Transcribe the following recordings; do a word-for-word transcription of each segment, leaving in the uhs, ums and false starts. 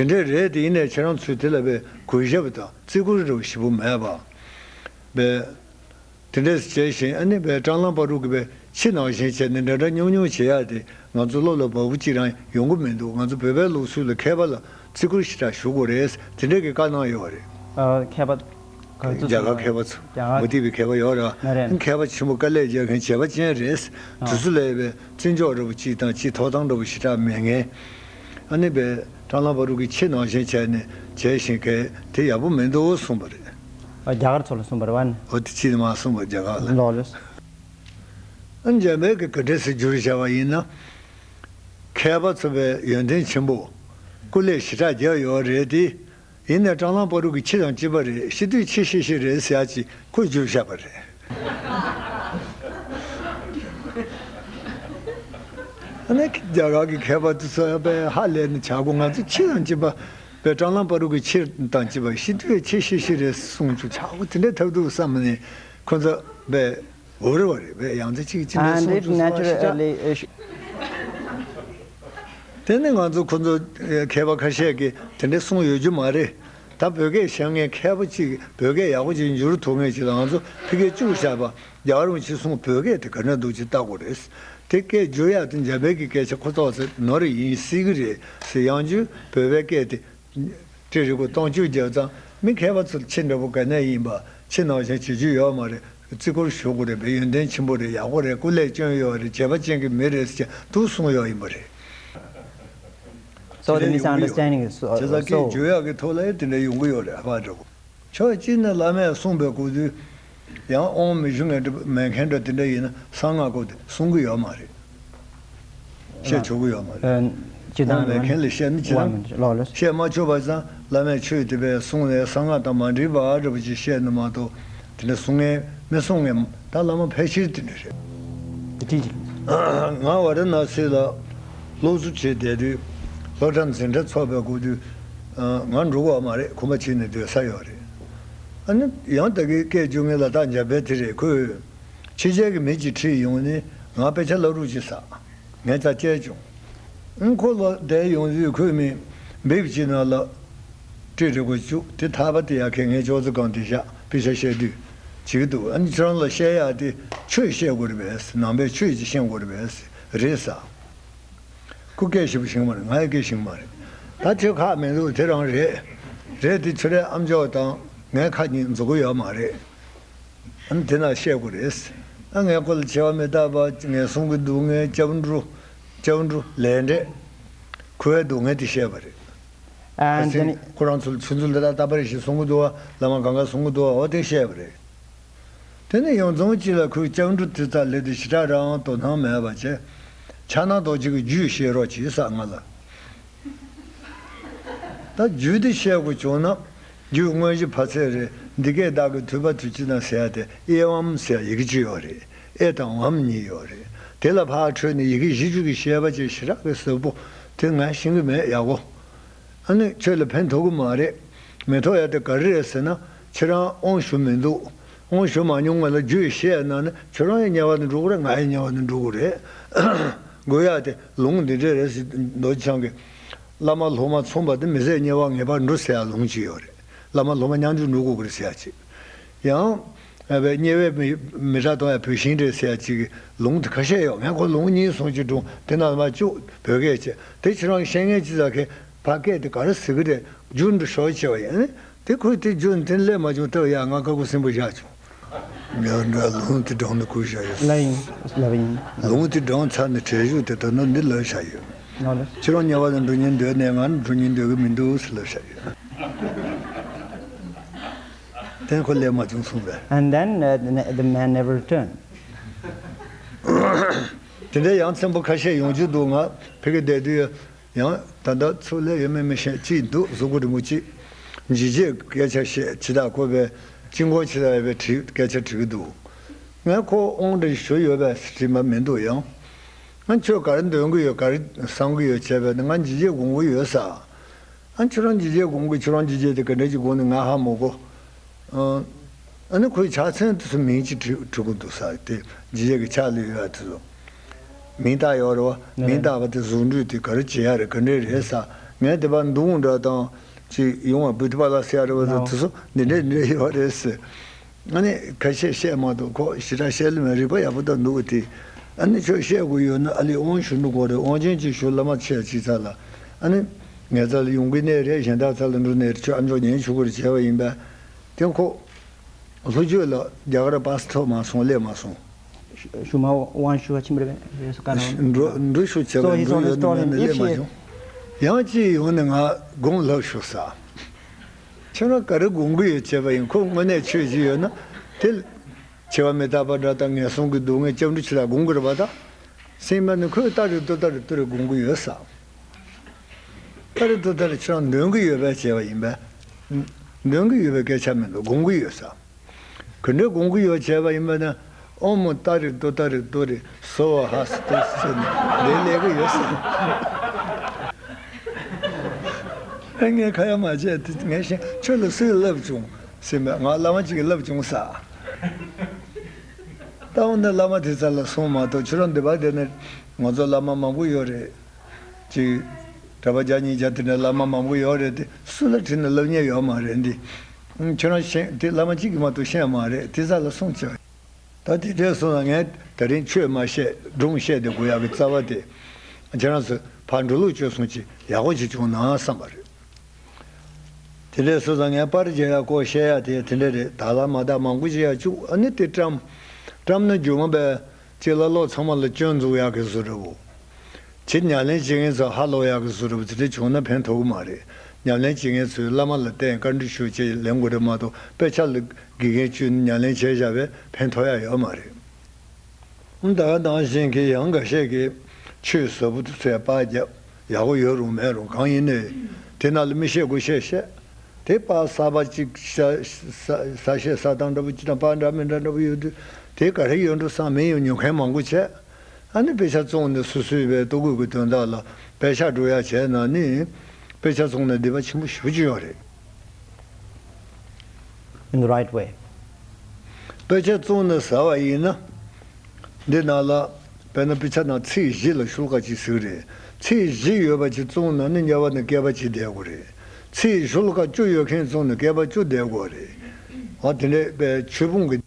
དེ་འདྲས་རེད་དེ། ཡིན་ནའི་ཁྱེད་རང་ཚོས་དེ་ལ་བས་གུས་ཞབས་དང་བརྩི་བཀུར་འདྲ་བོ་ཞེ་པོ་མེད་པ་བས། དེ་འདྲས་བྱས་ཤིང་ཨ་ནི་བས་སྲང་ལམ་བར་དུ་གི་བས་ཁྱི་ནང་བཞིན་བྱས་ནས་འདྲ་འདྲ་སྙུང་སྙུང་བྱེད་ཡ་དེ་ང་ཚོ་བློ་ལ་བབ་པོ་གཅིག་རང་ཡོང་གི་མི་འདུག་ང་ཚོ་བོད་པའི་ལུགས་སྲོལ་ལ་མཁས་པ་ལ་བརྩི་བཀུར་ཞེ་དྲག་ཞུ་དགོས་རེད། དེ་འདྲས་ཀྱི་བཀའ་གནང་ཡོད་རེད། ཨ། མཁས་པ་ག་ཚོད་རྒྱ་གར་མཁས་པ་ཚོ། རྒྱ་གར། མུ་སྟེགས་པའི་མཁས་པ་ཡོད་ར། མ་རེད། མཁས་པ་ཆེན་པོ་དཀའ་ལས་རྒྱག་མཁན་བྱས་པ་ཅན་རེད། ཨ། དུས་ཚོད་ལས་པའི་བརྩི་འཇོག་འདྲ་བོ་གཅིག་དང་གཅིག་ཐོབ་ཐང་འདྲ་བོ་ཞེ་དྲག་མེད་མཁན། ཨ་ནི་བས་སྲང་ལམ་བར་དུ་གི་ཁྱི་ནང་བཞིན་བྱས་ནས་བྱས་ཤིང་གས་དེ་ཡག་པོ་མི་འདུག་གསུངས་པ་རེད། ཨ། རྒྱ་གར་ཚོ་ལ་གསུངས་པ་རེད་བ་ནི། འོ་དེ་ཅི་ནས་མ་གསུངས་པ་རྒྱ་གར་ལ། ལོ་ལོས། ཨ་ནི་འཇམ་དཔལ་གྱིས་ག་འདྲས་སེ་བསྒྱུར་བཞག་པ་ཡིན་ན། མཁས་པ་ཚོ་བས་ཡོན་ཏན་ཆེན་པོ་སྐུ་ལས་ཞེ་དྲག་རྒྱབ་ཡོད་རེད་དེ། ཡིན་ནའི་སྲང་ལམ་བར་དུ་གི་ཁྱི་དང་གཅིག་པ་རེད། ཤི་དུས་ཁྱི་ཤི་ཤི་རེད་ཟེར་ཡ་ཅིག་ཁོས་བསྒྱུར་བཞག་པ་རེད། ཨ་ནི་རྒྱ་གར་གྱི་མཁས་པ་དེ་ཚོ་ཡང་དཔེ་ཧ་ལས་ནས་བྱ་དགོས། ང་ཚོ་ཁྱི་དང་གཅིག་པ་དཔེ་སྲང་ལམ་བར་དུ་གི་ཁྱི་དང་གཅིག་པ་ཤི་དུས་ཁྱི་ཤི་ཤི་རེད་གསུངས་བྱུང་། བྱ་དགོས་དེ་འདྲའི་ཐབས་སྡུག་བསམ་ནས་ཁོ་ཚོ་དཔེ་འུར་བ་རེད། དཔེ་ཡང་ཚེ་གཅིག་ཅི་འདྲའི་གསུངས་བྱུང་ཟེར་བ་ཞིག་ད། དེ་ནི་ང་ཚོ་ཁོ་ཚོ་མཁས་པ་ཁ་ཤས་ཀྱིས་དེ་འདྲའི་གསུངས་ཡོད་རྒྱུ་མ་རེད། ད་བོད་སྐད་ཤེས་མཁན་མཁས་པ་གཅིག་བོད་སྐད་ཡག་པོ་ཅིག་འགྱུར་ཐུབ་མཁན་ཅིག་ལ་ང་ཚོ་ཕ་གིར་བཅུག་བཞག་པ། རྒྱལ་བ་རིན་པོ་ཆེས་གསུངས་བོད་སྐད་དེ་ག་འདྲ་འདུག་ཅིག་ལྟ་དགོས་རེད། དེ་སྐད་བསྒྱུར་ཡག་དེ་འཇམ་དཔལ་གྱི་སྐད་ཆ་ཁོ་ཐོག་ཚེ་ནོར་ཡིན་སྲིད་གི་རེད་ཟེར། ཡང་བསྐྱར་བོད་པའི་སྐད་དེ་ཏྲི་རི་གོ་སྟོང་བཅུ་བརྒྱབ་ཙང་མི་མཁས་པ་ཚོ་ཁྱི་འདྲ་པོ་ག་ནས་ཡིན་པ། ཁྱི་ནང་བཞིན་བྱེད་རྒྱུ་ཡོད་མ་རེད། བརྩི་བཀུར་ཞུ་དགོས་རེད་པས། ཡོན་ཏན་ཆེན་པོ་རེད། ཡག་པོ་རེད། སྐུ་ལས་བསྐྱོན་ཡོད་རེད། བྱས་པ་ཅན་གྱི་མི་རེད་ཟེར་དུ་གསུངས་ཡོད་ཡིན་པ་རེད། So the དེ་འདྲ་ཡོང་གི་ཡོད་རེད། misunderstanding is so, བྱས་ཙང་སྐད་so བརྗོད་ཡག་གི་ཐོག་ལ་ཡང་དེ་འདྲ་ཡོང་གི་ཡོད་རེད། ཨ་ཕ་འདྲ་པོ། ཕྱོགས་གཅིག་ནས་བླ་མས་གསུངས་པའི་སྐོར་དུས། ཡང་དབང་མི་ཞུ་མཁན་འདྲ་མེད་མཁན་འདྲ་དེ་འདྲ་ཡིན་ན་གསང་སྔགས་སྐོར་དེ་གསུང་གི་ཡོད་མ་རེད། བཤད་ཆོག་གི་ཡོད་མ་རེད། ཨ། ཅི་དང་དབང་མེད་མཁན་ལ་བཤད་ན་ཅི་དང་། བཤད་མ་ཆོག་པ་ཙང་བླ་མས་ཆོས་དེ་བས་གསུངས་ནས་གསང་སྔགས་དང་མ་འདྲེས་པ་འདྲ་པོ་ཅིག་བཤད་ན་མ་གཏོགས་དེ་འདྲ་གསུང་མཁན་མི་གསུང་མཁན་ད་བླ་མ་ཕལ་ཆེར་དེ་འདྲ་རེད། དེ་ཅི་ཅི། ང་ཝཱ་ར་ཎ་སི་ལ་སློབ་གསོ་བྱེད་བསྡད་དུས་སློབ་གྲྭ་འཛིན་གྲྭ་ཚོགས་པའི་སྐབས་དུས། ང་འགྲོ་དགོས་མ་རེད། ཁོམ་པ་བྱས་ནས་སྡོད་ས་ཡོད་རེད། ཨ་ནི་ཡང་ད་གི་སྐད་བསྒྱུར་མཁན་ལ་ད་འཇམ་དཔལ་དེ་རེད། ཁོས་ཕྱི་རྒྱལ་གྱི་མི་གཅིག་ཁྲིད་ཡོང་ནས་ང་དཔེ་ཆ་ལབ་རོགས་བྱེད་ཟེར་ངས་ད་བཅར་བྱུང་། ཨང་ཁོ་ལ་བསྡད་ཡོང་དུས་ཁོས་མི་འབིབ་ཅིག་ནང་ལ་ཏྲི་རི་གོ་བཅུག་དེ་ཐག་པ་དེ་ཡར་ཁྱེར་ངའི་ཅོག་ཙེ་སྒང་དེ་བཞག་དཔེ་ཆ་བཤད་དུས་བྱེད་ཀྱི་འདུག་ཨ་ནི་ཁྱེད་རང་ལ་བཤད་ཡག་དེ་ཆོས་བཤད་དགོས་རེད་པས། ནང་པའི་ཆོས་ཅིག་བཤད་དགོས་རེད་པས། རེད་ཟེར། ཁོ་སྐད་ཞེ་པོ་ཤེས་ཀྱི་མ་རེད། ང་ཡང་སྐད་ཤེས་ཀྱི་མ་རེད། ད་ཁྱོད་ཁག་མི་འདུག་དེ་རང་རེད། རེད་དེ་ཁྱོད་རའི་ཨམ་ཅོག་དང་ངའི་ཁ་གཉིས་འཛུགས་ཀྱི་ཡོད་མ་རེད། ཨ་ནི་དེ་ན་བཤད་དགོས་རེད། ཨ་ངས་ཁོ་ལ་བྱ་བ་མི་རྟག་པ་ངས་གསུང་གི་འདུག་ངས་སྐྱབས་འགྲོ། སྐྱབས་འགྲོ་ལས་འབྲས། ཁོའི་སྡུག་བསྔལ་དེ་བཤད་པ་རེད། And then ཁོ་རང་ཚོ་ལ་ཆུ་ཚོད་འདི་དག་ལྟ་བར་ཞིག་གསུང་གི་འདུག་བ། བླ་མ་གང་ག་གསུང་གི་འདུག་བ། འོ་དེ་བཤད་པ་རེད། དེ་ནས་ཡང་རྫོང་གཅིག་ལ་ཁོས་སྐྱབས་འགྲོ་དེ་ཚ་ལེ་དེ་ཞེ་དྲག་རང་དོ་སྣང་མེད་པ་བྱས། ཕྱག་ན་རྡོ་རྗེ་གི་རྒྱུད་བཤད་རོགས་གྱིས་ཟེར་ང་ལ། ད་རྒྱུད་དེ་བཤད་དགོས་བྱུང་ན། རྒྱུད་དངོས་གཞི་ཕ་ཚད་རེད། འདི་སྐད་བདག་གིས་ཐོས་པ་དུས་གཅིག་ན་ཟེར་ཡ་དེ་ཨེ་ཝམ་ཟེར་ཡ་ཡི་གེ་གཅིག་ཡོད་རེད། ཨེ་དང་ཝམ་གཉིས་ཡོད་རེད། དེ་ལ་ཕར་འཕྲོས་ནས་ཡི་གེ་བཞི་བཅུ་གི་བཤད་པ་ཅིག་ཞེ་དྲག་གི་ཟབ་པོ་དེ་ང་ཤེས་ཀྱི་མེད་ཡག་པོ། ཨ་ནི་ཁྱོད་ལ་ཕན་ཐོགས་ཀྱི་མ་རེད། མི་ཐོགས་ཡ་དེ་ག་རེ་རེད་ཟེར་ན། ཁྱེད་རང་དབང་ཞུ་མི་འདུག་དབང་ཞུ་མ་མྱོང་ང་ལ་རྒྱུད་བཤད་ཡ་གནང་ན་ཁྱོད་རང་ཡང་དམྱལ་བ་ནང་འགྲོ་གི་རེད། ང་ཡང་དམྱལ་བ་ནང་འགྲོ་གི་རེད། དགོས་ཡ་དེ་ལུང་འདི་འདྲས་རེད་ཟེར། རྡོ་རྗེ་འཆང་གིས་བླ་མ་སློབ་མ་མཚུངས་པ་དེ་མི་ཟད་དམྱལ་བ་ངེས་པར་འགྲོ་ཟེར་ཡ་ལུང་གཅིག་ཡོད་རེད། བླ་མ་སློབ་མ་མཉམ་དུ་འགྲོ་དགོས་ཀྱི་རེད་ཟེར་ཡ་གཅིག་ཡང་། ཨ་བའི་དམྱལ་བའི་མི་མི་དགྲ་གཏོང་ཡ་བུད་ཤིང་རེད་ཟེར་ཡ་གཅིག་གི་ལུང་དེ་ཁ་ཤས་ཡོད། ངས་ཁོ་ལུང་གཉིས་གསུང་གཅིག་སྒྲུང་དེ་ནང་མ་བཅུག་བོད་སྐད་བྱས། དེ་ཁྱེད་རང་ཤེས་མཁན་ཅི་ཙག་གི་ཕ་སྐད་དེ་ག་རེ་ཟེར་གི་རེད། རྒྱུན་དུ་ཤོར་བྱས་པ་ཡིན། དེ་ཁོས་དེ་རྒྱུན་དེ་སླེབས་མ་བྱུང་སྟབས་ཡ་ང་ཁ་ཁུ་སིམ་པོ་བཞག་བྱུང་། ངས་འདྲ་ལུང་དེ་སྒྲུང་ནི་ཁུར་བཞག་ཡོད། ལ་ཡིན་ལ་ཡིན། ལུང་དེ་སྒྲུང་ཚར་ནས་བྲེལ་ཞུགས་དེ་ད་ནི་འདི་ལབ་བཞག་ཡོད། ལ་ལ། ཁྱེད་རང་དམྱལ་བ་ལ་འགྲོ་སྙིང་འདོད་ནས་ང་ནི་འགྲོ་སྙིང་འདོད་གི་མི་འདུག་ཟེར་ལབ་བཞག་ཡོད། དེ་ཁོ་སླེབས་མ་བྱུང་གསུངས་པས། And then, uh, the, the man never returned. དེ་འདྲའི་ཡང་ཚན་པོ་ཁ་ཤས་ཡོང་རྒྱུ་འདུག་ང་ཕ་གིར་བསྡད་དུས་ཡང་ད་ལྟ་ཚུར་སླེབས་ཡོད་མེད་མི་ཤེས། གཅིག་འདུག་གཟུགས་པོ་རིན་པོ་ཆེ། འཇིགས་བྱེད་སྐད་ཆ་བཤད་ཇི་ལྟར་བཀོད་པའི་དཀྱིལ་འཁོར་ཇི་ལྟར་ཡོད་པའི་བྲིས་སྐད་ཆ་དྲི་གི་འདུག་ངས་ཁོ་དབང་འདྲ་ཞུ་ཡོད་པས་དྲིས་པ་མི་འདུག་ཡང་། ང་ཁྱོད་ག་རེ་འདོན་གི་ཡོད་ག་རེ་བསམ་གི་ཡོད་བྱས་པས་ནི་ང་འཇིགས་བྱེད་སྒོམ་གི་ཡོད་ས། ཨ་ཁྱོད་རང་འཇིགས་བྱེད་སྒོམ་གི་ཁྱོད་རང་འཇིགས་བྱེད་དེ་ག་འདྲ་ཅིག་སྒོམ་ནི་ང་ཧ་མ་གོ། ཨ་ཨ་ནི་ཁོའི་ཕྱག་མཚན་དེ་ཚོ་མིང་ཅིག་བྲི་བྲི་གི་འདུག་ས་དེ་འཇིགས་བྱེད་ཀྱི་ཕྱག་ལས་ཡོད་ཡ་དེ་ཚོ། མིང་བཏགས་ཡོད་རེད་བ། ནི་མིང་བཏགས་པ་དེ་གཟུགས་འགྲོས་དེ་ག་རེ་བྱེད་ཡ་རེད་ག་འདྲས་རེད་ས། ངས་དེ་པར་འདུག་འདྲ་དང་ཅིག་ཡོང་བ་བུ་ཐི་པ་ལ་སེ་ཡ་རེ་བ་དང་དེ་ཚོ་འདི་འདྲས་འདྲས་ཡོད་རེད་ཟེར། ཨ་ནི་ཁ་ཤས་བཤད་མ་གཏོགས་ཁོ་ཞེ་དྲག་བཤད་ལེ་མེད། རིག་པ་ཡག་པོ་དང་འདུག་དེ། ཨ་ནི་ཁྱོད་བཤད་དགོས་ཡོད་ན་ཨ་ལི་དབང་ཞུ་འགྲོ་དགོས་རེད། དབང་ཆེན་ཅིག་ཞུ། བླ་མ་ཆེ་ཅིག་ཚ་ལ་ཨ་ནི་ངའི་རྩ་ལ་ཡོང་གི་གནས་རེད། གཞན་དག་རྩ་ལ་འགྲོ་གནས་རེད། ཁྱོད་ཨ་མཆོག་ཉན་ཆོག་གི་རེད་བྱས་པ་ཡིན་པས། དེ་ཁོ་ལྷོ་ཕྱོགས་ལ་རྒྱ་གར་པཱ་སི་ཐོབ་མ་སོང་། སླེབས་མ་སོང་། ཞུ་མ་དབང་ཞུ་བ་ཆེན་པོ་རེད་ཟེར་ག་ན། འགྲོ་འགྲོ་ཤོག་བྱས་པ་འགྲོ་ཡོད་ན་ནི་སླེབས་མ་བྱུང་། ཡང་ཅིག་ཡོང་ནས་ང་དགོངས་ལྷབ་ཤོག་ཟེར། ཁྱོད་རང་ག་རེ་དགོངས་ཀྱི་ཡོད་བྱས་པ་ཡིན། ཁོ་དངོས་གནས་ཆོས་ཅིག་ཡོད་ན་དེ་འཆི་བ་མི་རྟག་པ་འདྲ་དང་ངན་སོང་གི་སྡུག་བསྔལ་སྐྱབས་འགྲོ་ཆེ་ལ་དགོངས་ཀྱི་རེད་པ། ད་སེམས་པ་ནི་ཁོས་ལྟ་རེ་ལྟོས་ལྟ་རེ་ལྟོས་རེ་དགོངས་ཀྱི་ཡོད་ས། ལྟ་རེ་ལྟོས་ལྟ་རེ་ཁྱེད་རང་འདོན་གྱི་ཡོད་པས་བྱས་པ་ཡིན་པས། འདོན་གྱི་ཡོད་པའི་སྐད་ཆ་མིན་འདུག་དགོངས་ཀྱི་ཡོད་ས། ག་འདྲ་དགོངས་ཀྱི་ཡོད་བྱས་པ་ཡིན་པ་ན། ཨོཾ་ཏཱ་རེ་ཏུཏྟཱ་རེ་ཏུ་རེ་སྭཱ་ཧཱ་སི་ཏུ་སི་ནི་དེ་ལས་ཀྱི་ཡོད་ས། ཨ་ངས་ཁ་ཡ་མ་བྱས་དེ་ངས་ཤེས། ཁྱོད་ལ་སུས་བསླབ་བྱུང་ཟེར་མས། ང་བླ་མ་གཅིག་གིས་བསླབ་བྱུང་ས། ད་འོ་ན་བླ་མ་དེ་རྩ་ལ་སོང་མ་གཏོགས་ཁྱོད་རང་འདི་པར་བསྡད་ན་ང་ཚོ་བླ་མ་མང་པོ་ཡོད་རེད། ཅིག་གྲྭ་པ་བརྒྱ་ཉིས་བརྒྱ་དེ་འདྲ་བླ་མ་མང་པོ་ཡོད་རེད་དེ། སུ་ལ་དྲིས་ན་བསླབ་མཁན་ཡོད་མ་རེད་འདི། ཁྱོད་རང་ཤེས་དེ་བླ་མ་གཅིག་གིས་མ་གཏོགས་ཤེས་མ་རེད། དེ་རྩ་ལ་སོང་ཅིག་ད་དེ་འདྲས་སོང་ན་ངས་ད་རིང་ཆོས་མ་བཤད་སྒྲུང་བཤད་དེ་དགོས་ཡག་གི་རྩ་བ་དེ། ཁྱེད་རང་ཚོ་ཕར་འགྲོ་ལུགས་བཅོས་སོང་ཅིག་ཡག་པོ་ཅིག་བྱུང་ན་བསམ་པ་རེད། དེ་འདྲས་སོང་ཙང་ངས་པར་རྒྱག་ཡག་སྐོར་བཤད་ཡག་དེ་དེ་འདྲས་རེད། ད་ལ་མ་དག་མང་པོ་བྱེད་ཡག་བཅུག་ཨ་ནི་དེ་བཀྲམ། བཀྲམ་ན་རྒྱུ་མ་པས་ཅིག་ལ་ལོག་ཚང་མ་ལ་སྐྱོན་འཛུགས་ཡག་གི་བཟོ་འདྲ་བོ། ཅིག་ཉམས་ལེན་བྱེད་མཁན་ཚོ་ཧ་ལོག་ཡག་གི་བཟོ་འདྲ་བོ་དེ་འདྲས་བྱུང་ན་ཕན་ཐོགས་ཀྱི་མ་རེད། ཉམས་ལེན་བྱེད་མཁན་ཚོས་བླ་མ་ལ་བརྟེན་བཀའ་འདྲི་ཞུ་བྱས་ལེན་དགོས་རེད་མ་གཏོགས་དཔེ་ཆ་ལ་དགེ་རྒན་བཅོས་ནས་ཉམས་ལེན་བྱས་བཞག་པས་ཕན་ཐོགས་ཡག་ཡོད་མ་རེད། ད་ག་ནང་བཞིན་གྱི་ཡང་འགའ་ཤས་ཀྱིས་ཆོས་ཟབ་པོ་ཚོས་པར་བརྒྱབ། ཡག་པོ་ཡོད་རུང་མེད་རུང་གང་ཡིན་ནའི་དེ་ནང་ལ་མི་བཤད་དགོས་བཤད་བཤད། དེ་པར་གསར་པ་གཅིག་ས་ས་བཤད་ས་སྟངས་འདྲ་པོ་གཅིག་དང་པར་འདྲ་མི་འདྲ་འདྲ་པོ་ཡོད་དུས་དེ་ག་རེ་ཡོད་འགྲོ་བསམ། མི་ཡང་ཉོ་མཁན་མང་པོ་བྱས། ཨ་ནི་དཔེ་ཆ་བཙོང་ནས་སོ་སོའི་བའི་ལྟོ་གོས་ཀྱི་དོན་དག་ལ་པད་ཤག་འགྲོ་ཡག་བྱས་ན་ནི་དཔེ་ཆ་བཙོང་ནས་སྡིག་པ་ཆེན་པོ་ཞེ་པོ་ཅིག་ཡོད་རེད། In the right way. དཔེ་ཆ་བཙོང་ནས་ཟ་བ་ཡིན་ན། འདི་ནང་ལ་དཔེར་ན་དཔེ་ཆ་ནང་ཚིག་བཞི་ལ་ཤོ་ལོ་ཀ་གཅིག་ཟེར་གི་རེད། ཚིག་བཞི་ཡོད་པ་ཅིག་བཙོང་ན་ནི་དམྱལ་བ་ནས་བསྐལ་པ་གཅིག་བསྡད་དགོས་རེད། ཚིག་ཤོ་ལོ་ཀ་བཅུ་ཡོད་མཁན་བཙོང་ནས་བསྐལ་པ་བཅུ་བསྡད་དགོས་རེད། ཨ་དེ་འདྲས་པའི་ཆོས་ཕུང་གི།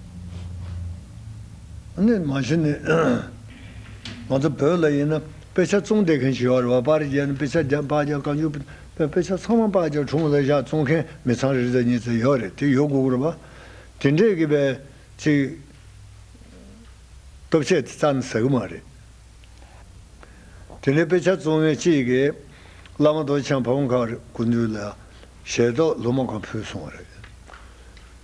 ནི་མ་གཞི་ནས་ང་ཚོ་བོད་ལ་ཡིན་ན་དཔེ་ཆ་བཙོང་བསྡད་མཁན་ཞིག་ཡོད་རེད་བ། པར་རྒྱག་ནས་དཔེ་ཆ་རྒྱག་པར་རྒྱག་གང་བྱུང་དཔེ་དཔེ་ཆ་ཚང་མ་པར་རྒྱག་དྲུང་ལ་བཞག་བཙོང་མཁན་མི་ཚང་རེ་རེ་གཉིས་ཙམ་ཡོད་རེད། དེ་ཡོད་དགོས་ཀྱི་རེད་བ། དེ་འདྲས་ཀྱི་བས་ཅིག་སྟོབས་ཆེ་དེ་རྩ་ནས་ཟ་གི་མ་རེད། དེ་ནས་དཔེ་ཆ་བཙོང་མཁན་གཅིག་གིས་བླ་མ་རྡོ་རྗེ་འཆང་ཕ་བོང་ཁ་སྐུ་མདུན་ལ་ཞལ་ཏོག་ལོ་མ་གང་ཕུལ་སོང་བ་རེད།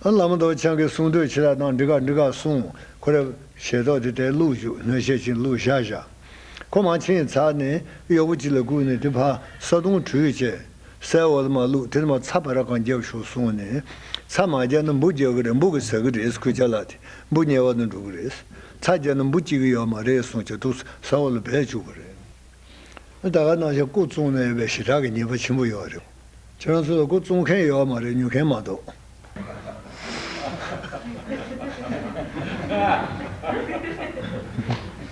ཨ་བླ་མ་རྡོ་རྗེ་འཆང་གིས་གསུང་དོན་ཕྱི་ལ་དང་འདི་ག་འདི་ག་གསུང་། ཁོ་རེ་ཞལ་ཏོག་དེ་དེ་བླུགས་བཅུག་སྣོད་ཤས་ཅིག་བླུགས་བཞག་བཞག་ཁོ་མ་ཕྱིན་ཚར་ནས་གཡོག་པོ་གཅིག་ལ་བསྐུར་ནས་དེ་ཕར་ས་དོང་བྲུས་བྱས། སའི་འོག་ལ་མ་བླུགས། དེ་ནས་མར་ཚྭ་བ་ར་གང་རྒྱབ་ཤོག་གསུངས་ནས། ཚྭ་མ་རྒྱབ་ན་འབུ་རྒྱག་གི་རེད། འབུ་གིས་ཟ་གི་རེད། ཁོས་ཅ་ལག་དེ་འབུ་དམྱལ་བ་ནང་འགྲོ་གི་རེད། ཚྭ་རྒྱབ་ན་འབུ་སྐྱེ་གི་ཡོད་མ་རེད་གསུངས་བྱས་འདུག་ས་འོག་ལ་སྦས་བཅུག་གི་རེད། ད་ག་ནང་བཞིན་སྐུ་བཙོང་ནས་ཡོད་པའི་ཞེ་དྲག་གི་ཉེས་པ་ཆེན་པོ་ཡོད་རེད། ཁྱེད་རང་ཚོ་ལ་སྐུ་བཙོང་མཁན་ཡོད་མ་རེད། ཉོ་མཁན་མ་གཏོགས།